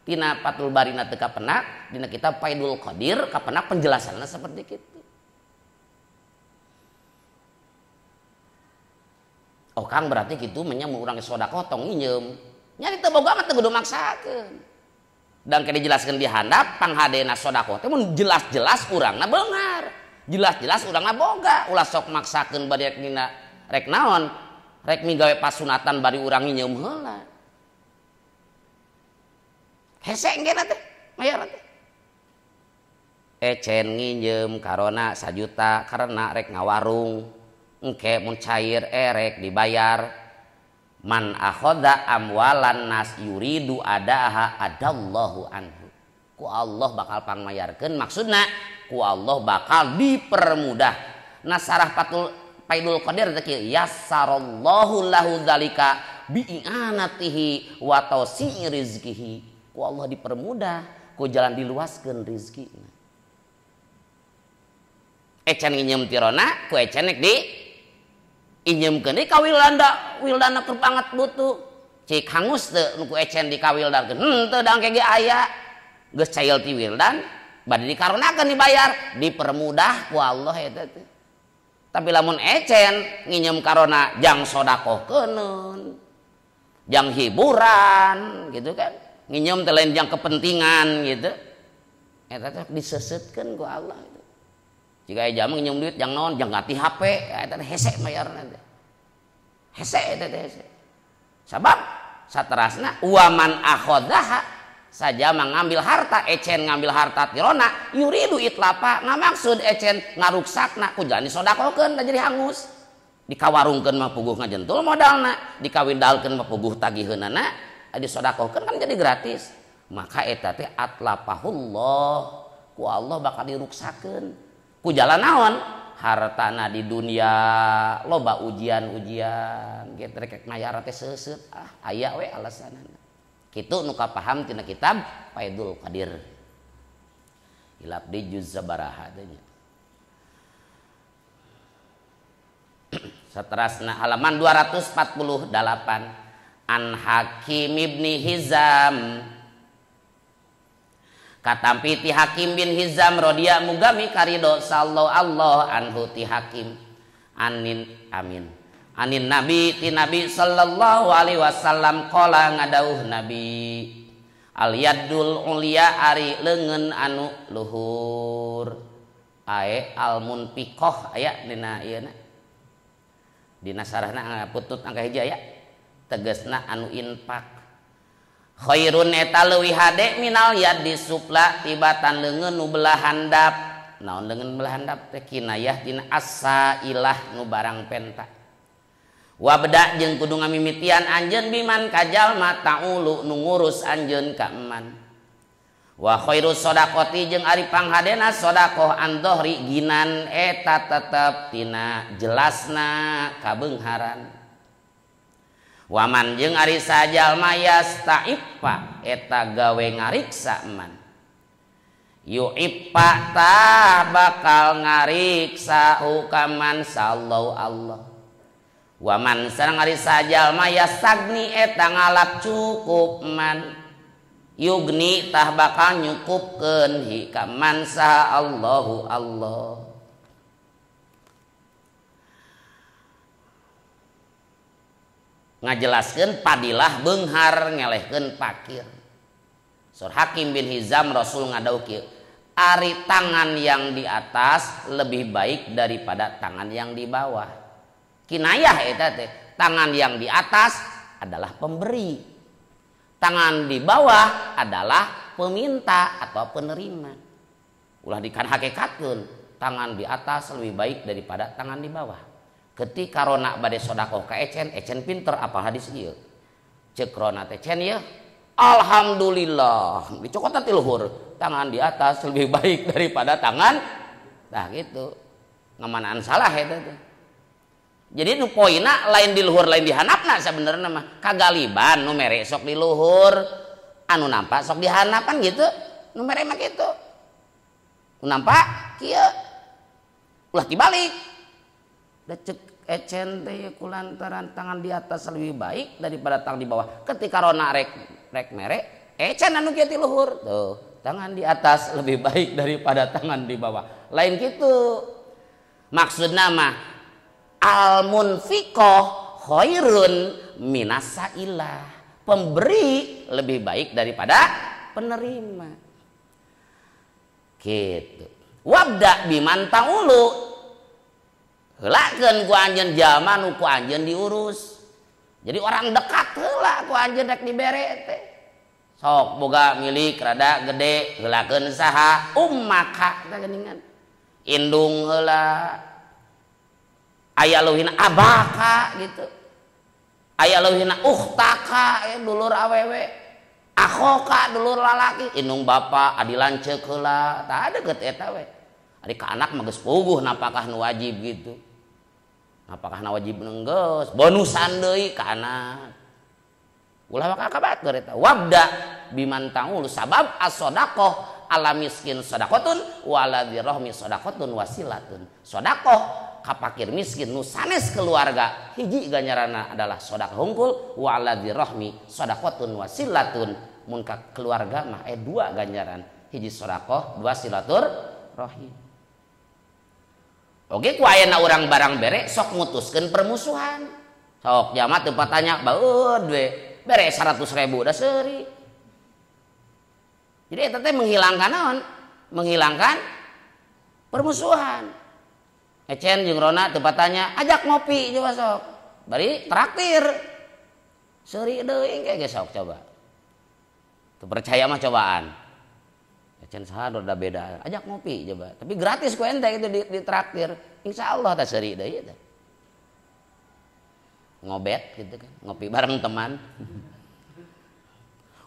Tina Fathul Barina teu kapenak, dina kitab Faidul Qadir kapenak penjelasanna seperti kitu. Oh Kang berarti kitu menya mun urang sedekah tong nginyeum. Nya teu boga mah teu kudu maksakeun. Dan ke dijelaskeun di handap panghadena sedekah teh mun jelas-jelas urangna beunghar. Jelas-jelas urangna boga, ulah sok maksakeun bade dina rek naon. Rek migawe pasunatan bari urang nginyeum heula. Hese engkena teh, mayar teh. Ecen nginyeum karona 1 juta karena rek ngawarung. Engke mun cair erek dibayar. Man akhoda amwalan nas yuridu adaha adallahu anhu. Ku Allah bakal pangmayarkeun, maksudna ku Allah bakal dipermudah. Nasarah Fathul Faidul Qadir teh kieu yassarallahu lahu dzalika bi'anatihi wa tausi'i rizqihi. Ku Allah dipermudah, ku jalan diluaskeun rizkina. Ecen nginyeum tirona, ku ecen nek di inyeumkeun deui ka wildana, wildana keur banget butuh. Cik hangus teu nu ku ecen di kawildankeun. Henteu da engke ge aya. Geus cail ti wildan, bade dikaronakeun dibayar, dipermudah ku Allah eta teh. Tapi lamun ecen nginyeum karona jang sodakoh keuneun, jang hiburan gitu kan, nginyeum teh lain jang kepentingan gitu, eta teh disesetkeun ku Allah gitu. Jika aya jalma nginyeum duit jang naon, jang ganti HP, eta teh hese mayarna teh. Hese eta teh hese. Sabab saterasna waman akhodaha saja mengambil harta ecen ngambil harta tirona yuridu itlapa ngamaksud ecen ngaruksakna ku jalan disodakokeun jadi hangus dikawarungkeun mah puguh ngajentul modalna dikawidalkeun mah puguh tagiheunana disodakokeun kan jadi gratis maka eta teh atlapahullah ku Allah bakal diruksakeun ku jalan naon hartana di dunia loba ujian-ujian gitu rek mayar teh seuseut ah aya we alasanana. Kitu nu kapaham tina kitab Faidul Qadir. Hilap di juz sabaraha teh nya. Saterasna halaman 248 An Hakim ibni Hizam. Katampi ti Hakim bin Hizam radhia mugami karido sallallahu Allah anhu ti Hakim. Anin amin. Anin Nabi ti Nabi sallallahu alaihi wasallam qala ngadauh Nabi al yadul ulia ari leungeun anu luhur ae al munfiqah aya dina ieu na dina sarahna putut angka hiji aya tegasna anu infak khairun eta leuwih hade minal yadi supla tibatan leungeun nu belah handap naon leungeun belah handap teh kinayah tina asailah nu barang penta wabda jeung kudu ngamimitian anjeun biman ka jalma taulu nu ngurus anjeun ka eman wa khairu shadaqati jeung ari panghadena sedekah andohri ginan eta tetep tina jelasna kabeungharan waman jeung ari sajalma yastaifa eta gawe ngariksa eman yuifa tah bakal ngariksa hukaman sallallahu Allah waman sareng ari sajalma yasagni eta ngalap cukup man yugni tah bakal nyukupkeun hi ka man saha Allahu Allah. Ngajelaskeun padilah beunghar ngelehkeun pakir. Sur Hakim bin Hizam Rasul ngadau kieu, ari tangan yang di atas lebih baik daripada tangan yang di bawah. Kinayah eta teh, tangan yang di atas adalah pemberi, tangan di bawah adalah peminta atau penerima. Ulah dikan hakikatkeun, tangan di atas lebih baik daripada tangan di bawah. Ketika rona bade sodakoh ka ecen, ecen pinter apa hadis ieu. Ceuk rona teh cen ieu, Alhamdulillah dicokotan ti luhur, tangan di atas lebih baik daripada tangan nah gitu. Ngamanaan salah eta teh. Jadi nu poina lain di luhur lain di handapna sabenerna mah. Kagaliban nu mere sok di luhur, anu nampak sok di handap kan gitu. Nu mere mah kitu. Nu nampak kieu. Ulah dibalik. Da cek ecen teh kulantaran tangan di atas lebih baik daripada tangan di bawah. Ketika rona rek mere, ecen anu kieu ti luhur. Tuh, tangan di atas lebih baik daripada tangan di bawah. Lain gitu. Maksudna mah al munfiqoh khairun minas sailah. Pemberi lebih baik daripada penerima. Gitu. Wabda biman ta'ulu. Heulakeun ku anjeun jalma nu ku anjeun diurus. Jadi orang dekat heula ku anjeun rek dibere teh. Sok boga milik rada gede heulakeun saha ummaka teh geuningan. Indung heula. Aya leuwihna abaka gitu. Aya leuwihna ukhtaka dulur awewe. Akhoka dulur lalaki, indung bapa adi lanceuk heula. Tah deukeut eta we. Ari ka anak mah geus puguh napakah nu wajib gitu. Napakah nu wajib geus bonusan deui ka anak. Ulah maka kabatur eta. Wabda biman ta'ul sabab as-sadaqah ala miskin sadaqatun wa ala dzirahmi sadaqatun wasilatun. Sedekah ka fakir miskin nu sanes keluarga hiji ganjaranna adalah sedekah hungkul wa ala dzirahmi sadaqatun wasilatun. Mun ka keluarga mah dua ganjaran, hiji sedekah, dua silaturahim. Oke ku ayana urang barang bere sok mutuskeun permusuhan. Sok jamaah teu patanya baeud we bere 100.000 da seuri. Jadi eta teh menghilangkan naon? Menghilangkan permusuhan. Ecen jeung Rona teu patanya ajak ngopi coba sok. Bari traktir. Seuri deui engke ge sok coba. Teu percaya mah cobaan. Ecen saha rada beda, ajak ngopi coba. Tapi gratis ku ente gitu di traktir. Insyaallah teh seuri deui teh. Ngobet gitu kan, ngopi bareng teman.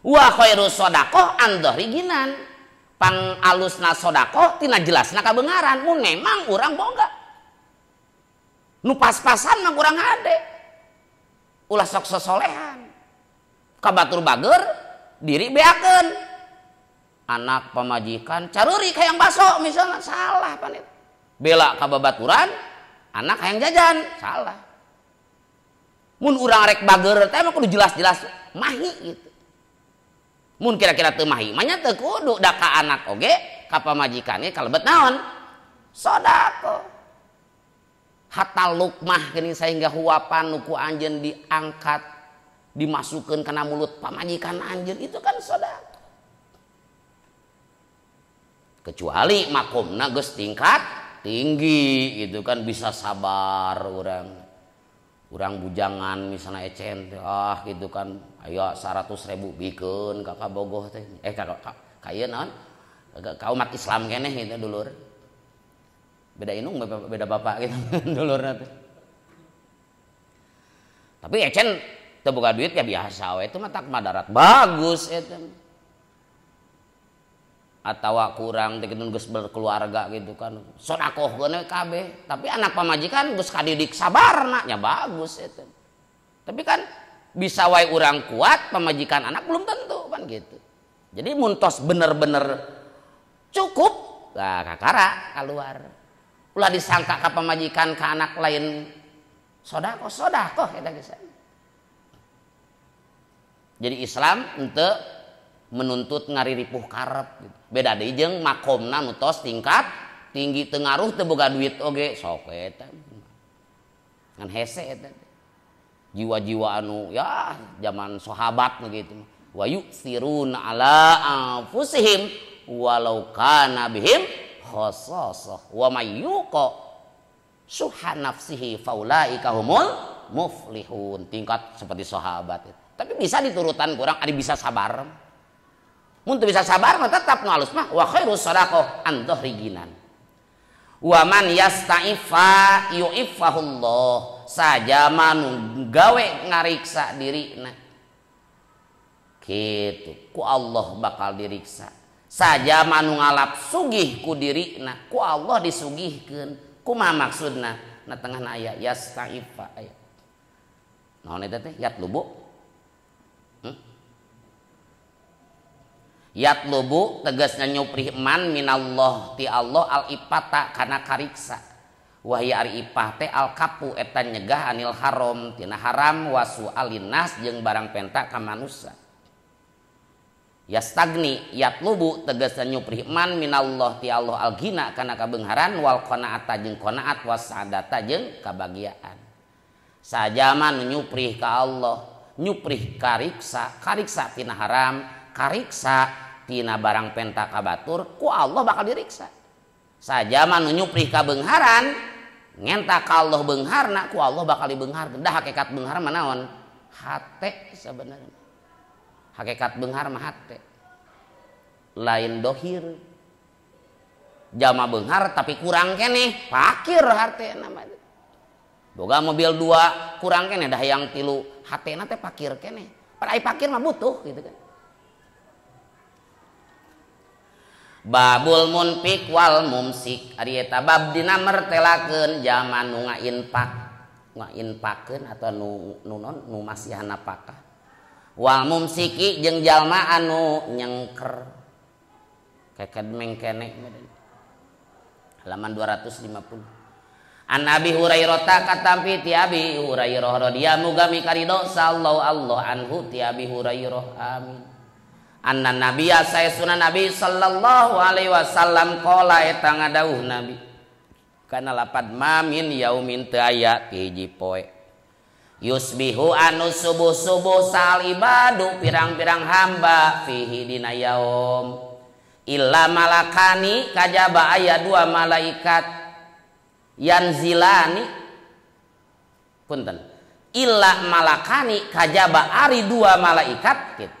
Wa khairu sadaqah an dhahri ginan. Pang alusna sedekah tina jelasna kabeungaran. Mun memang urang boga. Nu pas-pasan mah kurang hade. Ulah sok sosolehan. Ka batur bager diri beakeun. Anak pamajikan careurik hayang baso misalnya salah panit. Bela ka babaturan, anak hayang jajan, salah. Mun urang rek bager teh mah kudu jelas-jelas mahi gitu. Mun kira-kira teu mahi mah nya teu kudu da ka anak oge ka pamajikan ge kalebet naon? Sedekah. Hatta lukmah geuning sehingga huapan nu ku anjeun diangkat dimasukkeun kana mulut pamajikan anjeun itu kan sedekah. Kecuali makomna geus tingkat tinggi gitu kan bisa sabar urang. Urang bujangan misalnya ecen ah gitu kan ayo 100.000 bikeun ka kabogoh teh ka ieu naon ka umat Islam keneh gitu dulur. Beda indung beda bapak gitu dulurna teh. Tapi ecen teu boga duit ya biasa we itu mah tak madarat bagus eta. Atawa kurang teh kitu geus berkeluarga gitu kan sedekahkeun we kabeh tapi anak pamajikan geus kadidik sabarna nya bagus eta. Tapi kan bisa wae urang kuat pamajikan anak belum tentu kan gitu. Jadi mun tos bener-bener cukup lah kakara keluar. Ulah disangka ka pamajikan ka anak lain sedekah sedekah eta geus. Jadi Islam henteu menuntut ngariripuh karep gitu. Beda deui jeung makomna nu tos tingkat tinggi teu ngaruh teu boga duit oge sok eta. Ngan hese eta. Jiwa-jiwa anu ya zaman sahabat nu gitu. Wa yu'thiruna ala anfusihim walau kana bihim khasasah wa may yuqa suha nafsihi faulaika humul muflihun. Tingkat seperti sahabat itu. Tapi bisa diturutan kurang ada bisa sabar. Mun teu bisa sabar mah tetap nu alus mah wa khairus sadaqah an dhahri ginan. Wa man yasta'ifa yu'iffahullah. Sajama nu gawe ngariksa dirina. Kitu ku Allah bakal diriksa. Sajama nu ngalap sugih ku dirina ku Allah disugihkeun. Kumaha maksudna? Na tengahna aya yastaifa aya. Naon eta teh? Yatlubu. Yatlubu tegasna nyuprih man minallah ti Allah al ipata kana kariksa. Wahya ari ipah teh al kapu eta nyegah anil haram tina haram wasu alinas jeung barang penta ka manusa. Yastagni yatlubu tegasna nyuprih man minallah ti Allah al ghina kana kabeungharan wal qanaata jeung qanaat wasadata jeung kabagiaan. Sajama nu nyuprih ka Allah, nyuprih kariksa, kariksa tina haram, kariksa tina barang penta ka batur, ku Allah bakal diriksa. Sajama nu nyuprih ka beungharan, ngenta ka Allah beungharna, ku Allah bakal dibeungharkeun. Dah hakikat beunghar mah naon? Hate sebenarnya. Hakikat beunghar mah hate. Lain dohir. Jama beunghar tapi kurang keneh, pakir hatena mah. Boga mobil 2 kurang keneh dah yang 3, hatena teh pakir keneh. Padahal pakir mah butuh gitu kan. Babul munfik wal mumsik ari eta bab dina mertelakeun jalma nu ngainfak, ngainfakeun atau nu non nu masihan napakah. Wal mumsiki jeung jalma anu nyengker. Keked mengkene halaman 250. An Abi Hurairah katampi ti Abi Hurairah radhiyallahu muga mikarido sallallahu Allah anhu ti Abi Hurairah amin. Anna nabiyya saestuna nabi sallallahu alaihi wasallam qala eta ngadawuh nabi kana lapad mamin yaumin teu aya ti hiji poe yusbihu anu subuh-subuh sal ibadu pirang-pirang hamba fihi dina yaum illa malakani kajaba aya dua malaikat yanzilani punten illa malakani kajaba ari dua malaikat gitu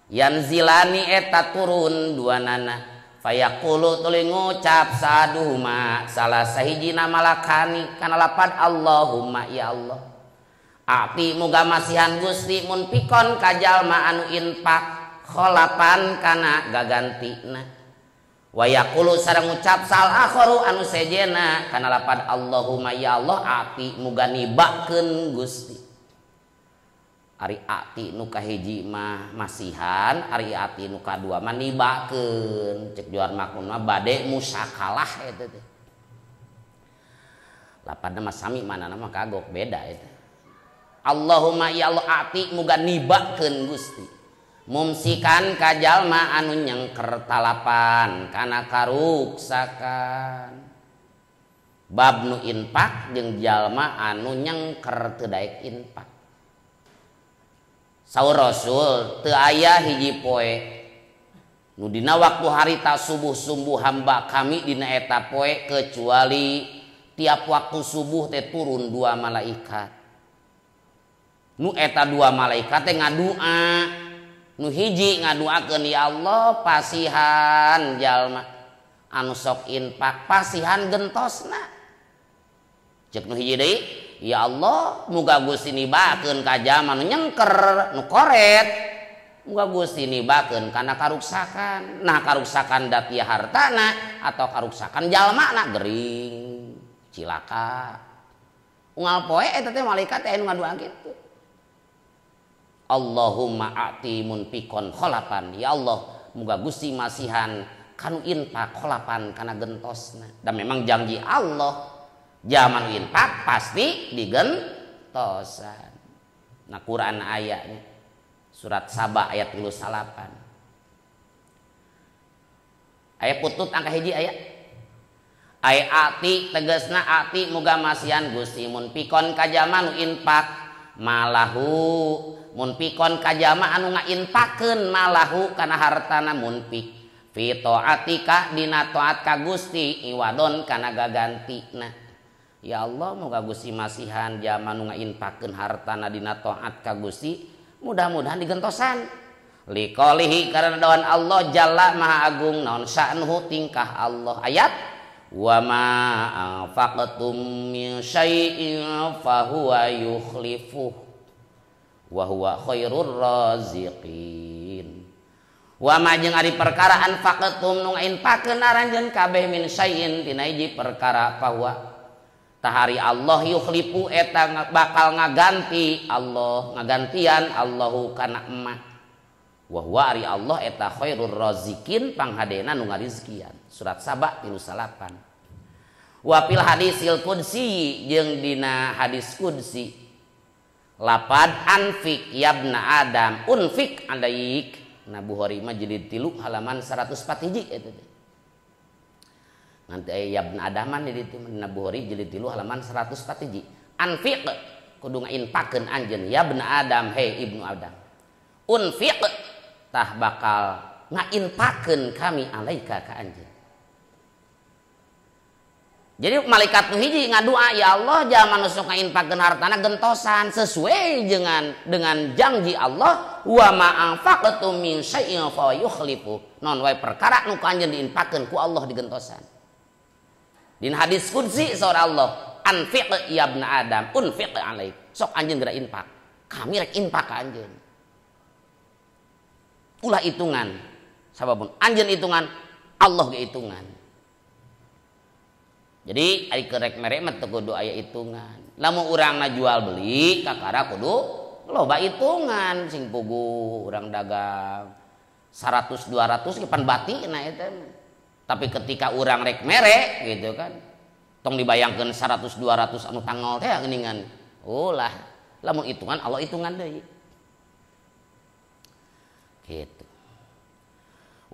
yanzilani eta turun dua nana fayaqulu tuluy ngucap saduhuma salah sahijina malakani kana lapad Allahumma ya Allah ati muga masihan Gusti mun pikon ka jalma anu infak kholapan kana gagantina wa yaqulu sareng ngucap sal akharu anu sejena kana lapad Allahumma ya Allah ati muga nibakeun Gusti. Ari ati nu kahiji mah masihan, ari ati nu kadua mah nibakeun. Cek juar makun mah bade musakalah eta teh. Lapadna mah sami manana mah kagok beda eta. Allahumma ya Allah ati muga nibakeun Gusti. Mumsikan ka jalma anu nyengker talapan kana karuksakan. Bab nu infak jeung jalma anu nyengker teu daek infak. Saur Rasul teu aya hiji poe nu dina waktu harita subuh-subuh hamba kami dina eta poe kecuali tiap waktu subuh teh turun dua malaikat. Nu eta dua malaikat teh ngadua. Nu hiji ngaduakeun ya Allah pasihan jalma anu sok infak pasihan gentosna. Cek nu hiji deui ya Allah muga Gusti nibakeun ka jalma nu nyengker nu koret muga Gusti nibakeun kana karuksakan. Nah karuksakan datia hartana atau karuksakan jalmana gering cilaka. Unggal poe eta teh malaikat teh anu ngadua kitu. Allahumma ati munfikon kholapan ya Allah muga Gusti masihan kanu infak kholapan kana gentosna. Dan memang janji Allah zaman infak pasti digentosan. Nah Quran ayatnya surat Saba ayat 38. Ayat putut angka hiji ayat. Ayat ati tegasna ati muga masihan Gusti mun pikon ka jalma nu infak malahu mun pikon ka jalma anu ngainfakeun malahu kana hartana munfik fi taatika dina taat ka Gusti iwadon kana gagantina. Ya Allah moga Gusti masihan jalma nu ngainfakeun hartana dina taat ka Gusti mudah-mudahan digentosan. Liqaulihi karena doan Allah jalla maha agung naon sa'nuhu tingkah Allah ayat wa ma anfaqtum min syai'in fahuwa yukhlifuh. Wa huwa khairur raziqin. Wa ma jeung ari perkara anfaqtum nu ngainfakeun aranjeun kabeh min syai'in tina hiji perkara bahwa tahari Allah yukhlifu eta bakal ngaganti Allah ngagantian Allahu kana emak. Wa huwa ari Allah eta khairur raziqin panghadena nu ngarizkian. Surat Saba 38. Wa fil hadisil qudsi jeung dina hadis qudsi lapad anfik yabna adam unfik alaik. Nah Bukhari mah jilid 3 halaman 104 hiji eta teh. Nanti aya yabna adaman di ditu dina Bukhari jilid 3 halaman 104 hiji. Anfiq kudu ngainfakeun anjeun yabna adam hei ibnu adam. Unfiq tah bakal ngainfakeun kami alaika ka anjeun. Jadi malaikat nu hiji ngadua ya Allah jalma nu sok ngainfakeun hartana gentosan sesuai dengan janji Allah wa ma anfaqtum min syai'in fa yukhlifu. Non wae perkara nu ku anjeun diinfakeun ku Allah digentosan. Dina hadis qudsi saur Allah anfiq ya ibna adam unfiq alaik. Sok anjeun geura infak. Kami rek infak ka anjeun. Ulah hitungan. Sababun anjeun hitungan Allah ge hitungan. Jadi ari kerek merek mah teu kudu aya hitungan. Lamun urangna jual beli kakara kudu loba hitungan sing puguh urang dagang 100 200 ge pan batina eta mah. Tapi ketika urang rek merek gitu kan tong dibayangkeun 100 200 anu tanggal teh geuningan. Ulah, lamun hitungan Allah hitungan deui. Gitu.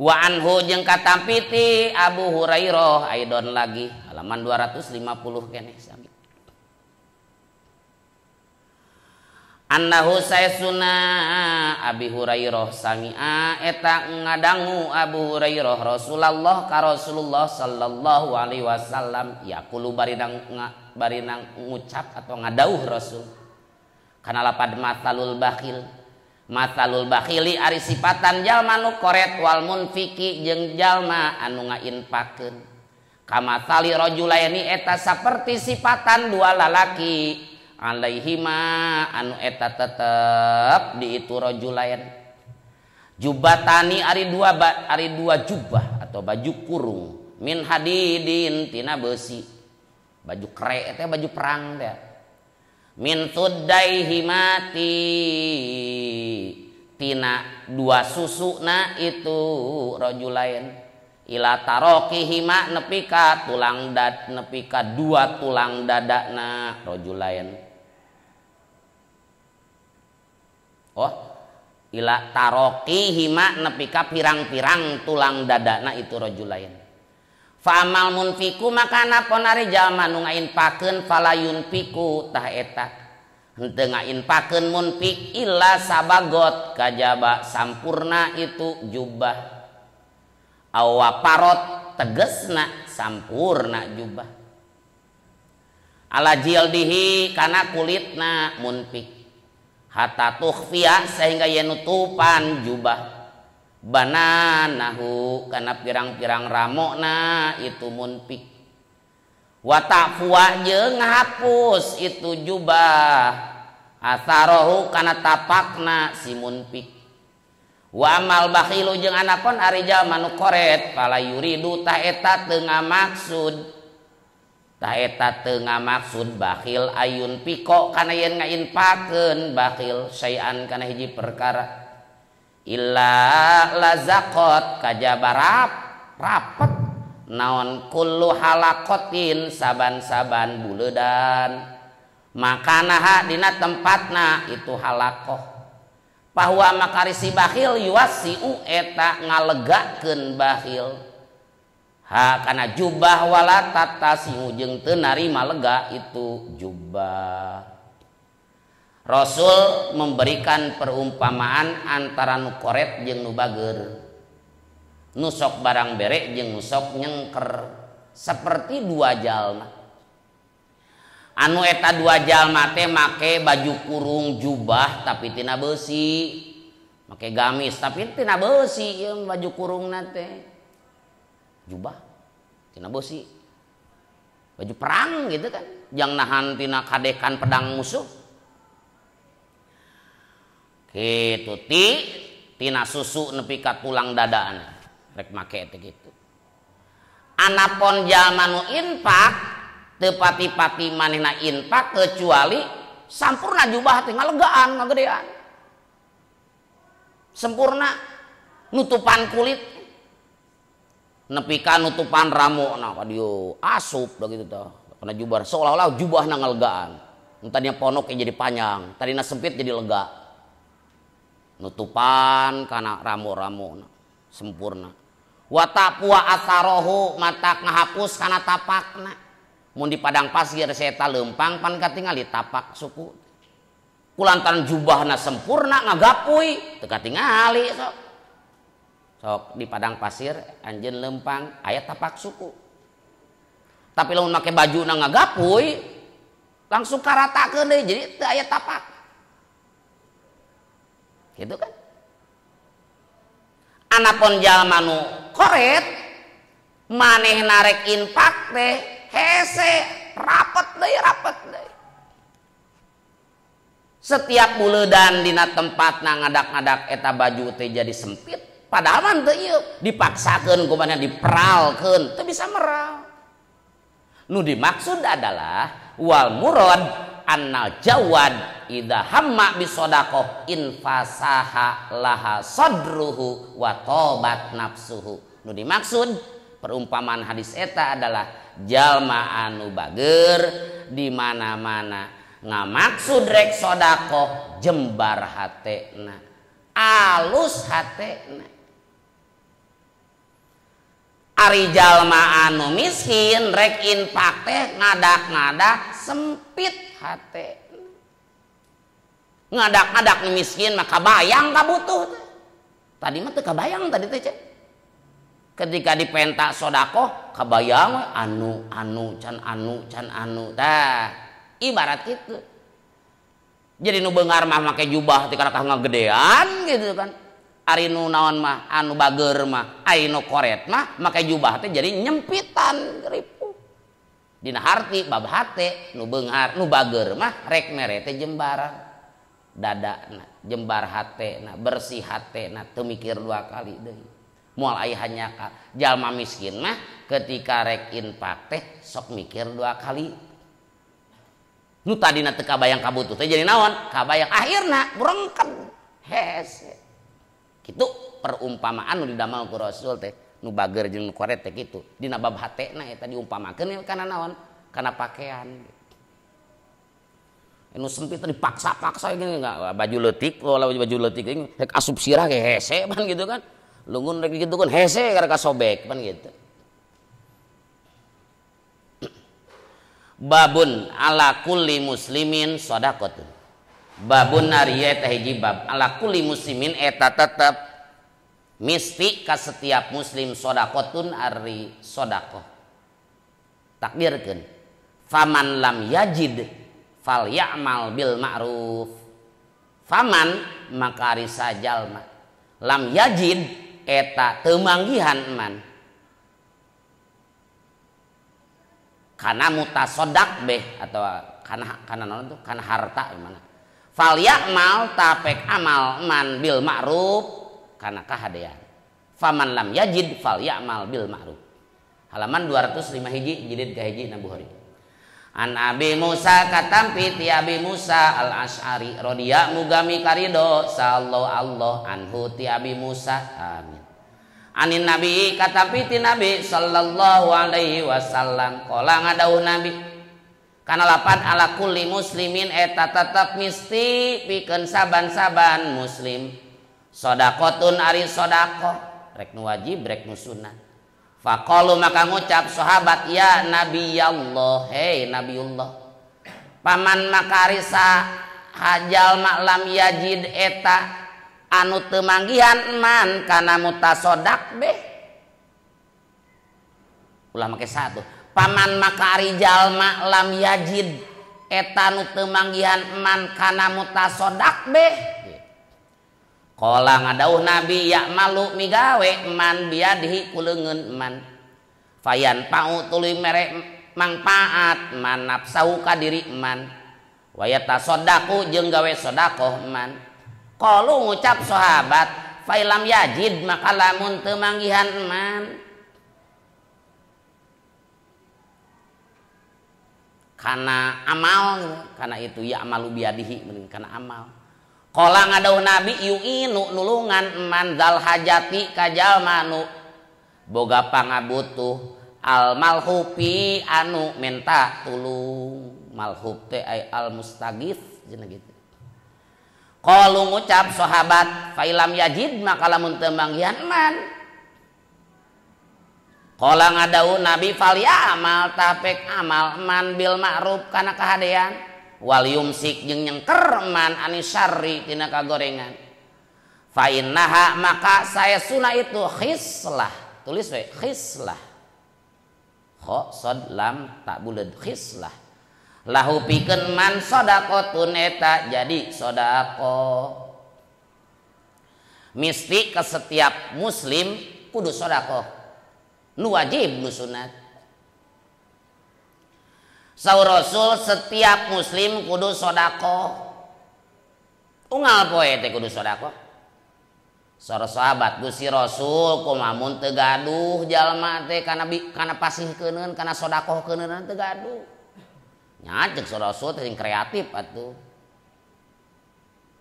Wa anhu jeung katampiti Abu Hurairah aidon lagi halaman 250 keneh sami. Annahu saysuna Abi Hurairah sami'a eta ngadangu Abu Hurairah Rasulullah ka Rasulullah sallallahu alaihi wasallam yaqulu barinang ngucap atau ngadauh Rasul kana lapad matalul bakhil. Matalul bakhili ari sipatan jalma nu koret wal munfiki jeung jalma anu ngainfakeun. Kamatali rajulaini eta saperti sipatan dua lalaki alaihima anu eta tetep di itu rajulain. Jubatani ari dua jubah atau baju kurung min hadidin tina besi. Baju kere teh baju perang teh. Min tuddaihimati tina dua susuna itu rajulain ila tarokihima nepi ka tulang dad nepi ka dua tulang dadana rajulain. Oh ila tarokihima nepi ka pirang-pirang tulang dadana itu rajulain. Fa amal munfiku maka napon ari jalma nu ngainfakeun fala yunfiku tah eta henteu ngainfakeun munfik illa sabagot kajaba sampurna itu jubah awa parot tegesna sampurna jubah ala jildihi kana kulitna munfik hatta tukhfiya sehingga yen nutupan jubah bananahu kana pirang-pirang ramokna itu munfik wa ta'fuwa jeung ngahapus itu jubah asarohu kana tapakna si munfik wa amal bakhilu jeung anapun ari jalma nu koret fala yuridu tah eta teu ngamaksud bakhil ayun piko kana yen ngainfakeun bakhil syai'an kana hiji perkara illa lazaqot kajabarap rapet naon kullu halaqatin saban-saban buledan makanaha dina tempatna itu halaqah bahwa makari si bakhil yuwasiu eta ngalegakeun bakhil ha kana jubah wala tatasiu jeung teu narima lega itu jubah. Rasul memberikan perumpamaan antara nu koret jeung nu bager, nu sok barang bere jeung nu sok nyengker, seperti dua jalma. Anu eta dua jalma teh make baju kurung jubah tapi tina besi, make gamis tapi tina besi ieu baju kurungna teh. Jubah tina besi. Baju perang gitu kan, jang nahan tina kadekan pedang musuh. Kitu ti tina susu nepi ka tulang dadana rek make teh kitu. Anapon jalma nu infak teu pati-pati manehna infak kecuali sampurna jubah teh ngalegaan ngagedean. Sempurna nutupan kulit nepi ka nutupan ramona ka dieu asup da kitu tah kana jubah seolah-olah jubahna ngalegaan. Nu tadinya ponok jadi panjang, tadina sempit jadi lega. Nutupan kana ramo-ramona sempurna. Wa taqwa atharohu mata ngahapus kana tapakna. Mun di padang pasir seta leumpang pan katingali tapak suku. Kulantaran jubahna sempurna ngagapui teu katingali sok. Sok di padang pasir anjeun leumpang aya tapak suku. Tapi lamun make bajuna ngagapui langsung karatakeun deui jadi teu aya tapak. Gitu kan? Anapun jalma nu koret maneh narek infak teh hese rapet deui rapet deui. Setiap buleudan dina tempatna ngadak-ngadak eta baju teh jadi sempit, padahal mah teu ieu dipaksakeun ku manehna diperalkeun teu bisa meral. Nu dimaksud adalah wal murad annal jawad idza hamma bisodaqoh infasaha laha sadruhu wa tobat nafsuhu. Nu dimaksud perumpamaan hadis eta adalah jalma anu bager di mana-mana ngamaksud rek sodakoh jembar hatena alus hatena. Ari jalma anu miskin rek infak teh ngadak-ngadak sempit hate. Ngadak-ngadak miskin maka bayang kabutuh teh. Tadi mah teu kabayang tadi teh cek. Ketika dipentak sodakoh kabayang anu anu can anu can anu tah ibarat kitu. Jadi nu beungar mah make jubah teh karakah ngagedean gitu kan. Ari nu naon mah anu bager mah ari nu koret mah make jubah teh jadi nyempitan ripuh. Dina harti bab hate nu beunghar nu bager mah rek mere teh jembar dadana jembar hatena bersih hatena teu mikir dua kali deui. Moal aya hanyaka jalma miskin mah ketika rek infak teh sok mikir dua kali. Nu tadina teu kabayang kabutuh teh jadi naon? Kabayang akhirna burengken hese. Kitu perumpamaan nu didamel ku Rasul teh nu bager jeung nu koret teh kitu. Dina bab hatena eta diumpamakeun kana naon? Kana pakaian. Nu sempit teh dipaksa-paksa gini enggak baju leutik, baju leutik rek asup sirah ge hese pan gitu kan. Lungun rek gitu kan hese karena kasobek pan gitu. Babun ala kulli muslimin shadaqatun. Babun nariya eta hiji bab ala kulli muslimin eta tetep misti ka setiap muslim shadaqatun ari sedekah. Takdirkeun faman lam yajid fal ya'mal bil ma'ruf. Faman maka ari sajalma lam yajid eta teu manggihan man kana mutasodak beh atau kana kana naon tuh kana harta gimana fal ya'mal tapek amal man bil ma'ruf kana kahadean. Faman lam yajid fal ya'mal bil ma'ruf. Halaman 205 hiji jilid kahiji na Bukhari. An Abi Musa katampi ti Abi Musa al-Asy'ari radhiya mugami karido sallallahu Allah anhu ti Abi Musa amin. Anin Nabi katampi ti Nabi sallallahu alaihi wasallam qala ngadauh Nabi kana lapan ala kulli muslimin eta tetep misti pikeun saban-saban muslim sedaqatun ari sedekah rek nu wajib rek nu sunat. Faqalu maka ngucap sahabat ya Nabi Allah, hei Nabiullah. Paman maka risa hajal maklam yajid eta anu teu manggihan man kana mutasodak beh. Ulah make satu. Paman maka ari jalma lam yajid eta nu teu manggihan man kana mutasodak beh. Qala ngadauh Nabi ya malu migawe man biadihi kuleungeun man. Fayan pau tuluy mere mangpaat man nafsahu ka diri man. Wa yatasaddaqu jeung gawe sedekah man. Qalu ngucap sahabat failam yajid maka lamun teu manggihan eman kana amal kana itu ya amalu biadihi mending kana amal. Qala ngadauh nabi yu'inu nulungan eman zal hajati ka jalma nu boga pangabutuh al malhupi anu minta tulung. Malhub teh ay al mustagif cenah gitu. Qalu ngucap sahabat failam yajid maka lamun teu manggihan eman. Qala ngadau nabi fal ya amal tapek amal eman bil ma'ruf kana kahadean wal yumsik jeung nyengker eman anis syarri tina kagorengan. Fa innaha maka saesuna itu khislah. Tulis we khislah. Kha sad lam tak buleud khislah. Lahu pikeun man sedaqatun eta jadi sedekah. Misti ke setiap muslim kudu sedekah. Nu wajib nu sunat. Saur Rasul setiap muslim kudu sedekah. Unggal poe teh kudu sedekah. Saur sahabat Gusti Rasul kumaha mun teu gaduh jalma teh kana kana pasihkeuneun kana sedekah keuneun teu gaduh. Nya ceuk Rasul teh sing kreatif atuh.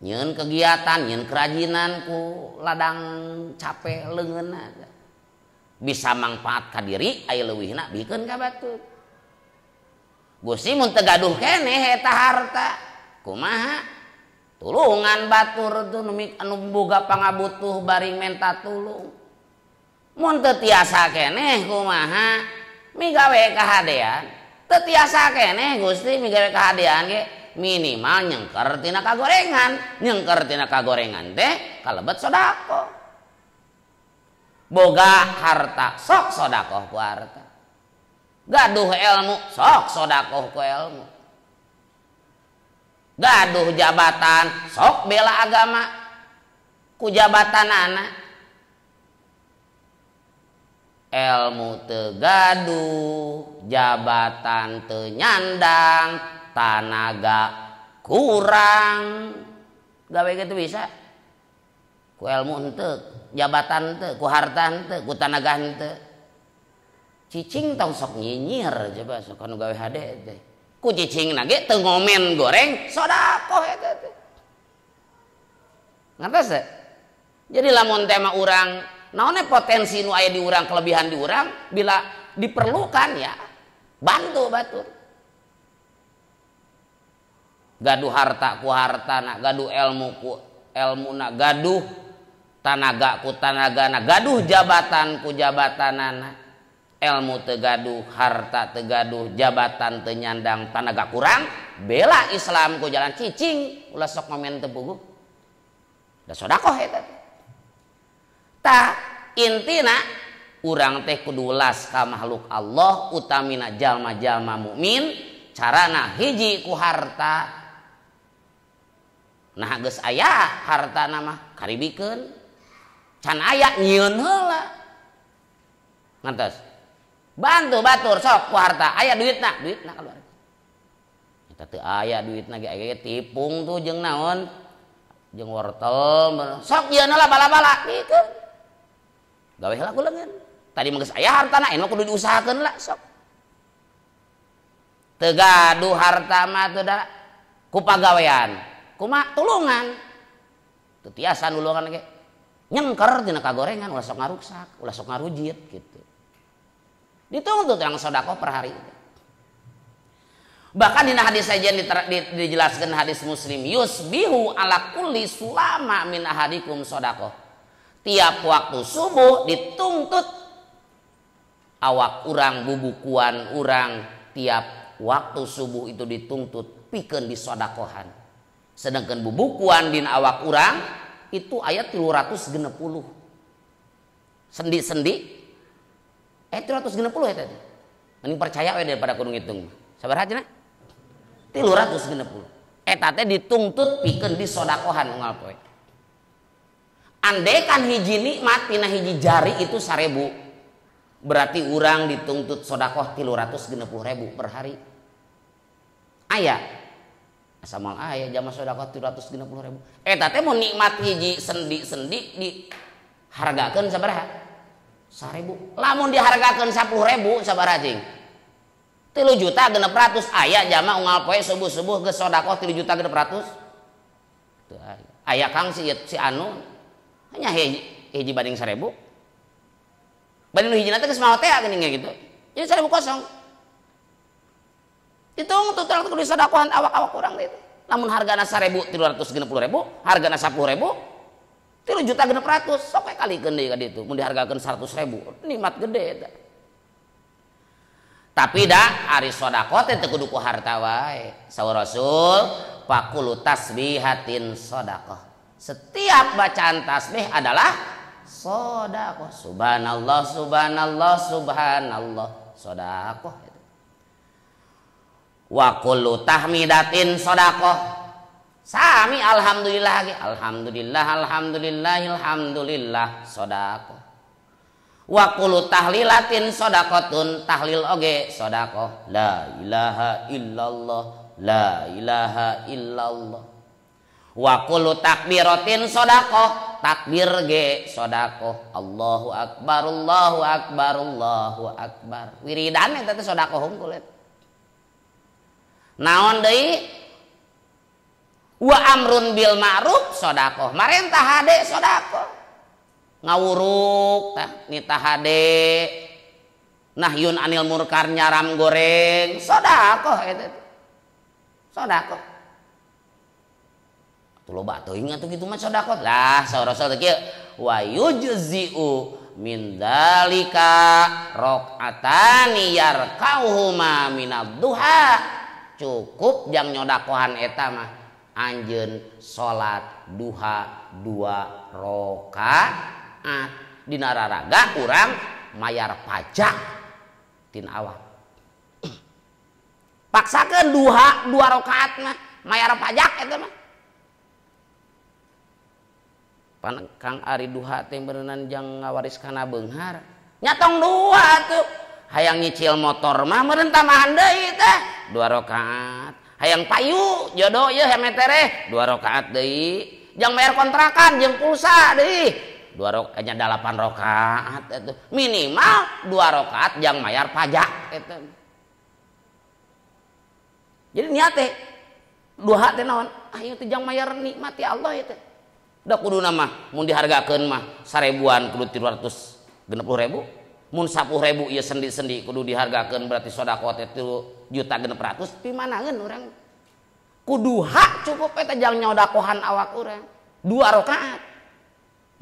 Nyeun kegiatan, nyeun kerajinan ku ladang capek leungeunna. Bisa mangfaat ka diri aya leuwihna bikeun ka batur. Gusti mun teu gaduh keneh eta harta kumaha? Tulungan batur tuh anu boga pangabutuh bari menta tulung. Mun teu tiasa keneh kumaha? Migawe kahadean. Teu tiasa keneh Gusti migawe kahadean ge minimal nyengker tina kagorengan. Nyengker tina kagorengan teh kalebet sedekah. Boga harta sok sedekah ku harta. Gaduh ilmu sok sedekah ku ilmu. Gaduh jabatan sok bela agama ku jabatan anak. Ilmu teu gaduh, jabatan teu nyandang, tanaga kurang. Gawe kitu bisa. Ku ilmu henteu, jabatan henteu, ku harta henteu, ku tanaga henteu. Cicing tong sok nyinyir coba sok anu gawe hade teh. Ku cicing na ge teu ngomen goreng sedekah eta teh. Ngartos teh? Jadi lamun tema urang naonnya potensi nu aya di urang, kelebihan di urang bila diperlukan ya bantu batur. Gaduh harta ku hartana, gaduh ilmu ku ilmuna, gaduh tanaga ku tanagana, gaduh jabatan ku jabatanana. Ilmu teu gaduh, harta teu gaduh, jabatan teu nyandang, tanaga kurang, bela Islam ku jalan cicing, ulah sok ngomen teu puguh. Da sedekah eta teh. Tah intina urang teh kudu welas ka makhluk Allah utamina jalma-jalma mukmin, carana hiji ku harta. Nah geus aya hartana mah karibikeun. Can aya nyieun heula. Ngantos. Bantu batur sok ku harta, aya duitna, duitna keluar. Eta teu aya duitna ge aya tipung tuh jeung naon? Jeung wortel, sok nyieun heula bala-bala bikeun. Gawe heula ku leungeun. Tadi mah geus aya hartana, anu kudu diusahakeun lah sok. Teu gaduh harta mah teu da ku pagawean, kumaha tulungan. Teu tiasa nulungan ge. Nyengker tina kagorengan ulah sok ngaruksak, ulah sok ngarujit gitu. Dituntut yang sedekah per hari. Bahkan dina hadis saja dijelaskan hadis Muslim, yusbihu ala kulli sulama min ahadikum sedekah. Tiap waktu subuh dituntut awak urang, bubukuan urang, tiap waktu subuh itu dituntut pikeun disodakohan. Sedangkan bubukuan dina awak urang itu ayat 360. Sendi-sendi 360 eta teh. Mending percaya we daripada kudu ngitung. Sabaraha cenah? 360. Eta teh dituntut pikeun disodakohan unggal poe. Andekan hiji nikmat tina hiji jari itu 1000. Berarti urang dituntut sodakoh 360.000 per hari. Aya. Asa moal aya jama sedekah 360.000. Eta teh mun nikmat hiji sendi-sendi dihargakeun sabaraha? 1.000. Lamun dihargakeun 10.000 sabaraha cing? 3.600.000 aya jama unggal poe subuh-subuh geus sedekah 3.600.000. Teu aya. Aya Kang si anu hanya hiji banding 1.000. Banding hiji teh geus maot teh geuning gitu. Jadi 1.000 kosong. Hitung total kudu disodakohan awak-awak urang teh. Lamun hargana 1.360.000, hargana 10.000, 3.600.000. Sok we kalikeun deui ka ditu. Mun dihargakeun 100.000, nikmat gede eta. Tapi da ari sedekah teh teu kudu ku harta wae. Saur Rasul, faqulu tasbihatin sedekah. Setiap bacaan tasbih adalah sedekah. Subhanallah, subhanallah, subhanallah, sedekah. Wa kullu tahmidatin sedekah. Sami alhamdulillah ge, alhamdulillah, alhamdulillah, alhamdulillah, sedekah. Wa kullu tahlilatin sedekatun, tahlil oge sedekah. La ilaha illallah, la ilaha illallah. Wa kullu takbiratin sedekah, takbir ge sedekah. Allahu akbar, Allahu akbar, Allahu akbar. Wiridan eta teh sedekah hungkul eta. Naon deui? Wa amrun bil ma'ruf sedekah. Marentah hade sedekah. Ngawuruk tah nitah hade. Nahyun anil murkar nyaram goreng sedekah eta. Sedekah. Atuh loba teuing atuh kitu mah sedekah. Lah saur Rasul teh kieu wa yujzi'u min dzalika rakaatani yarkauhuma minad duha. Cukup jang nyodakohan eta mah anjeun salat duha 2 rakaat dina raraga urang mayar pajak tina awak. Paksakeun duha 2 rakaat mah mayar pajak eta mah. Pan Kang ari duha teh beureunan jang ngawaris kana beunghar. Nyatong dua tuh. Hayang nyicil motor mah meureun tambahan deui teh 2 rakaat. Hayang payu jodoh ieu hemetereh 2 rakaat deui. Jang bayar kontrakan jeung pulsa deui 2 rakaat nya 8 rakaat eta. Minimal 2 rakaat jang bayar pajak eta. Jadi niat teh duha teh naon? Ah ieu teh jang bayar nikmat ya Allah ieu teh. Da kuduna mah mun dihargakeun mah 1000-an kudu 360.000. Mun 10.000 ieu sendi-sendi kudu dihargakeun berarti sedekah teh 3.600.000 pimanaeun urang. Kudu hak cukup eta jang nyodakohan awak urang 2 rakaat.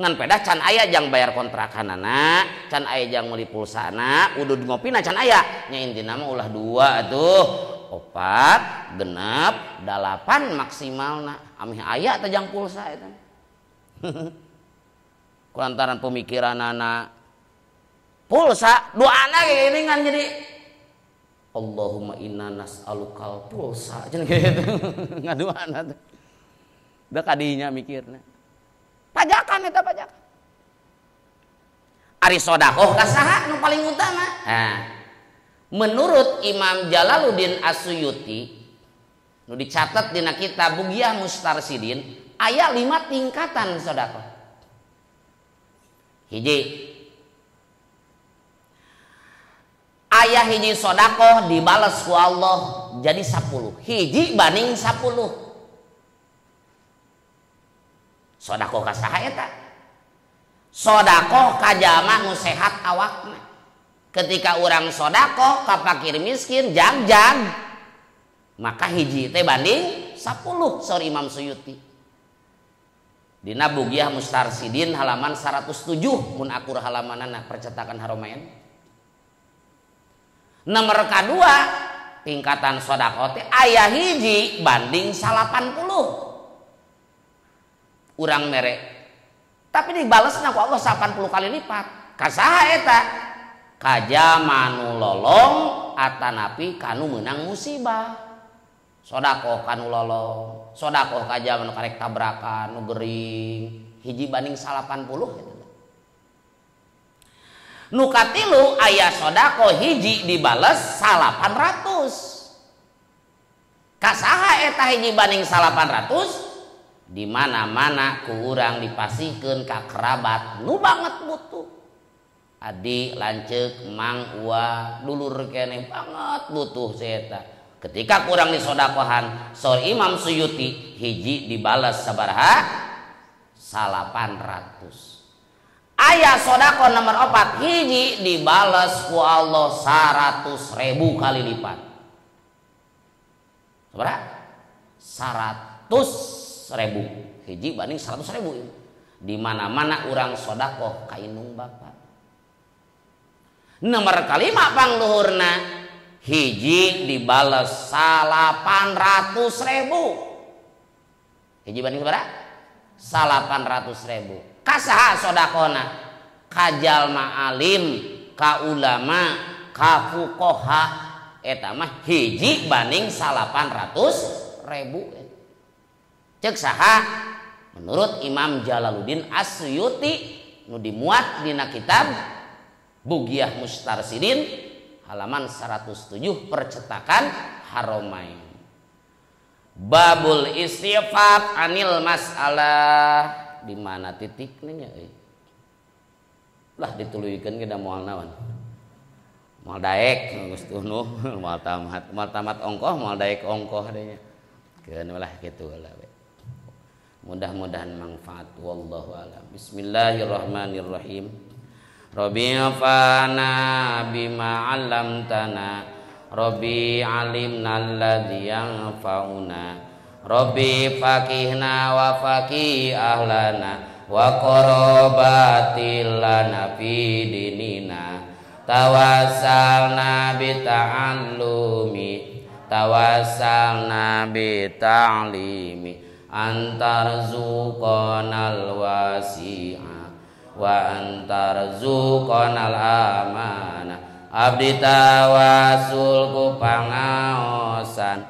Ngan pedah can aya jang bayar kontrakanana, can aya jang meuli pulsana, udud ngopina can aya. Nya intina mah ulah 2 atuh. 4, 6, 8 maksimalna. Amih aya teh jang pulsa eta. Kulantaran pemikiranana pulsa doana geuningan jadi Allahumma inna nas'alukal pulsa cenah gitu ngaduana teh. Da kadinya mikirna. Pajakan eta pajakan. Ari sedekah ka saha nu paling utama? Nah, menurut Imam Jalaluddin As-Suyuti nu dicatat dina kitab Bughyah Mustarsidin aya 5 tingkatan sedekah. Hiji, ayah hiji sodakoh dibales ku Allah jadi 10. Hiji banding 10. Sodakoh ka saha eta? Sodakoh ka jalma nu sehat awakna. Ketika urang sodakoh ka fakir miskin jag-jag, maka hiji teh banding 10 saur Imam Suyuti. Dina Bughyah Mustarsidin halaman 107 mun akur halamanana percetakan Haromain. Nomor kedua tingkatan sedekah teh aya hiji banding 80. Urang mere. Tapi dibalesna ku Allah 80 kali lipat. Ka saha eta? Ka jalma nu lolong atanapi kanu meunang musibah. Sedekah kanu lolong, sedekah ka jalma nu karek tabrakan, nu gering, hiji banding 80 eta. Nu katilu aya sedekah hiji dibales 800. Kasaha eta hiji banding 800 di mana-mana ku urang dipasihkeun ka kerabat nu banget butuh. Adi lanceuk mang ua dulur keneh banget butuh si eta. Ketika kurang disodakohan saur Imam Suyuti hiji dibalas sabaraha 800. Aya sodako nomor 4 hiji dibalas ku Allah 100.000 kali lipat. Sabaraha? 100.000. Hiji banding 100.000. Di mana-mana urang sodakoh ka indung bapa. Nomor kalima pangluhurna hiji dibalas 800.000. Hiji banding sabaraha? 800.000. Kasaha sodakona? Ka jalma alim, ka ulama, ka fuqaha. Eta mah hiji banding 800.000. Cek saha? Menurut Imam Jalaluddin As-Suyuti nu dimuat dina kitab Bugiyah Mustarsidin halaman 107 percetakan Haramain. Babul istifaf anil masalah. Di mana titiknya euy? Lah dituluykeun ge da moal naon? Moal daek geus tunuh, moal tamat ongkoh, moal daek ongkoh deui nya. Keun lah kitu lah we. Mudah-mudahan manfaat wallahu alam. Bismillahirrahmanirrahim. Rabbi fana bima 'allamtana, Rabbi 'alimna alladzi yanfa'una, Rabbi faqihna wa faqih ahlana wa qarabatil lana fi dinina. Tawassalna bi ta'allumi, tawassalna bi ta'limi, antarzuqanal wasi'a wa antarzuqanal amana. Abdi tawasul ku pangaosan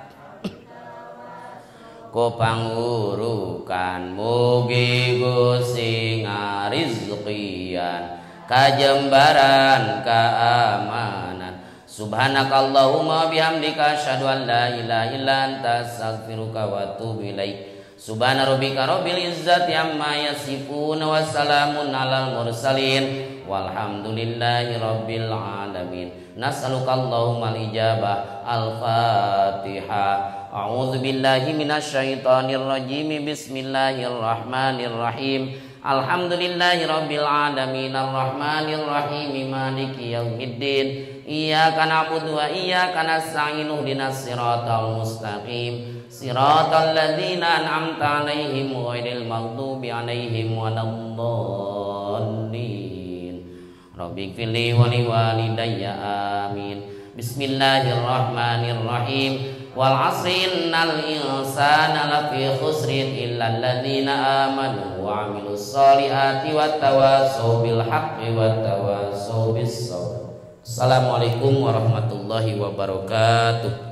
ku pangurukan, mugi Gusti ngarizkian kajembaran keamanan. Subhanakallahumma bihamdika asyhadu an la ilaha illa anta astaghfiruka wa atubu ilaik. Subhana rabbika rabbil izzati amma yasifun wa salamun alal mursalin walhamdulillahi rabbil alamin. Nas'aluka Allahumma al-ijabah. Al-Fatihah. A'udzu billahi minasyaitonir rajim. Bismillahirrahmanirrahim. Alhamdulillahi rabbil alamin arrahmanir rahim maliki yaumiddin. Iyyaka na'budu wa iyyaka nasta'in ihdinas siratal mustaqim siratal ladzina an'amta 'alaihim ghairil maghdubi 'alaihim waladdallin. Rabbighfirli wa liwalidayya amin. Bismillahirrahmanirrahim. Wal 'asri innal insana lafi khusrin illa alladzina amanu wa 'amilus solihati wat tawassaw bil haqqi wat tawassaw bis sabr. Assalamualaikum warahmatullahi wabarakatuh.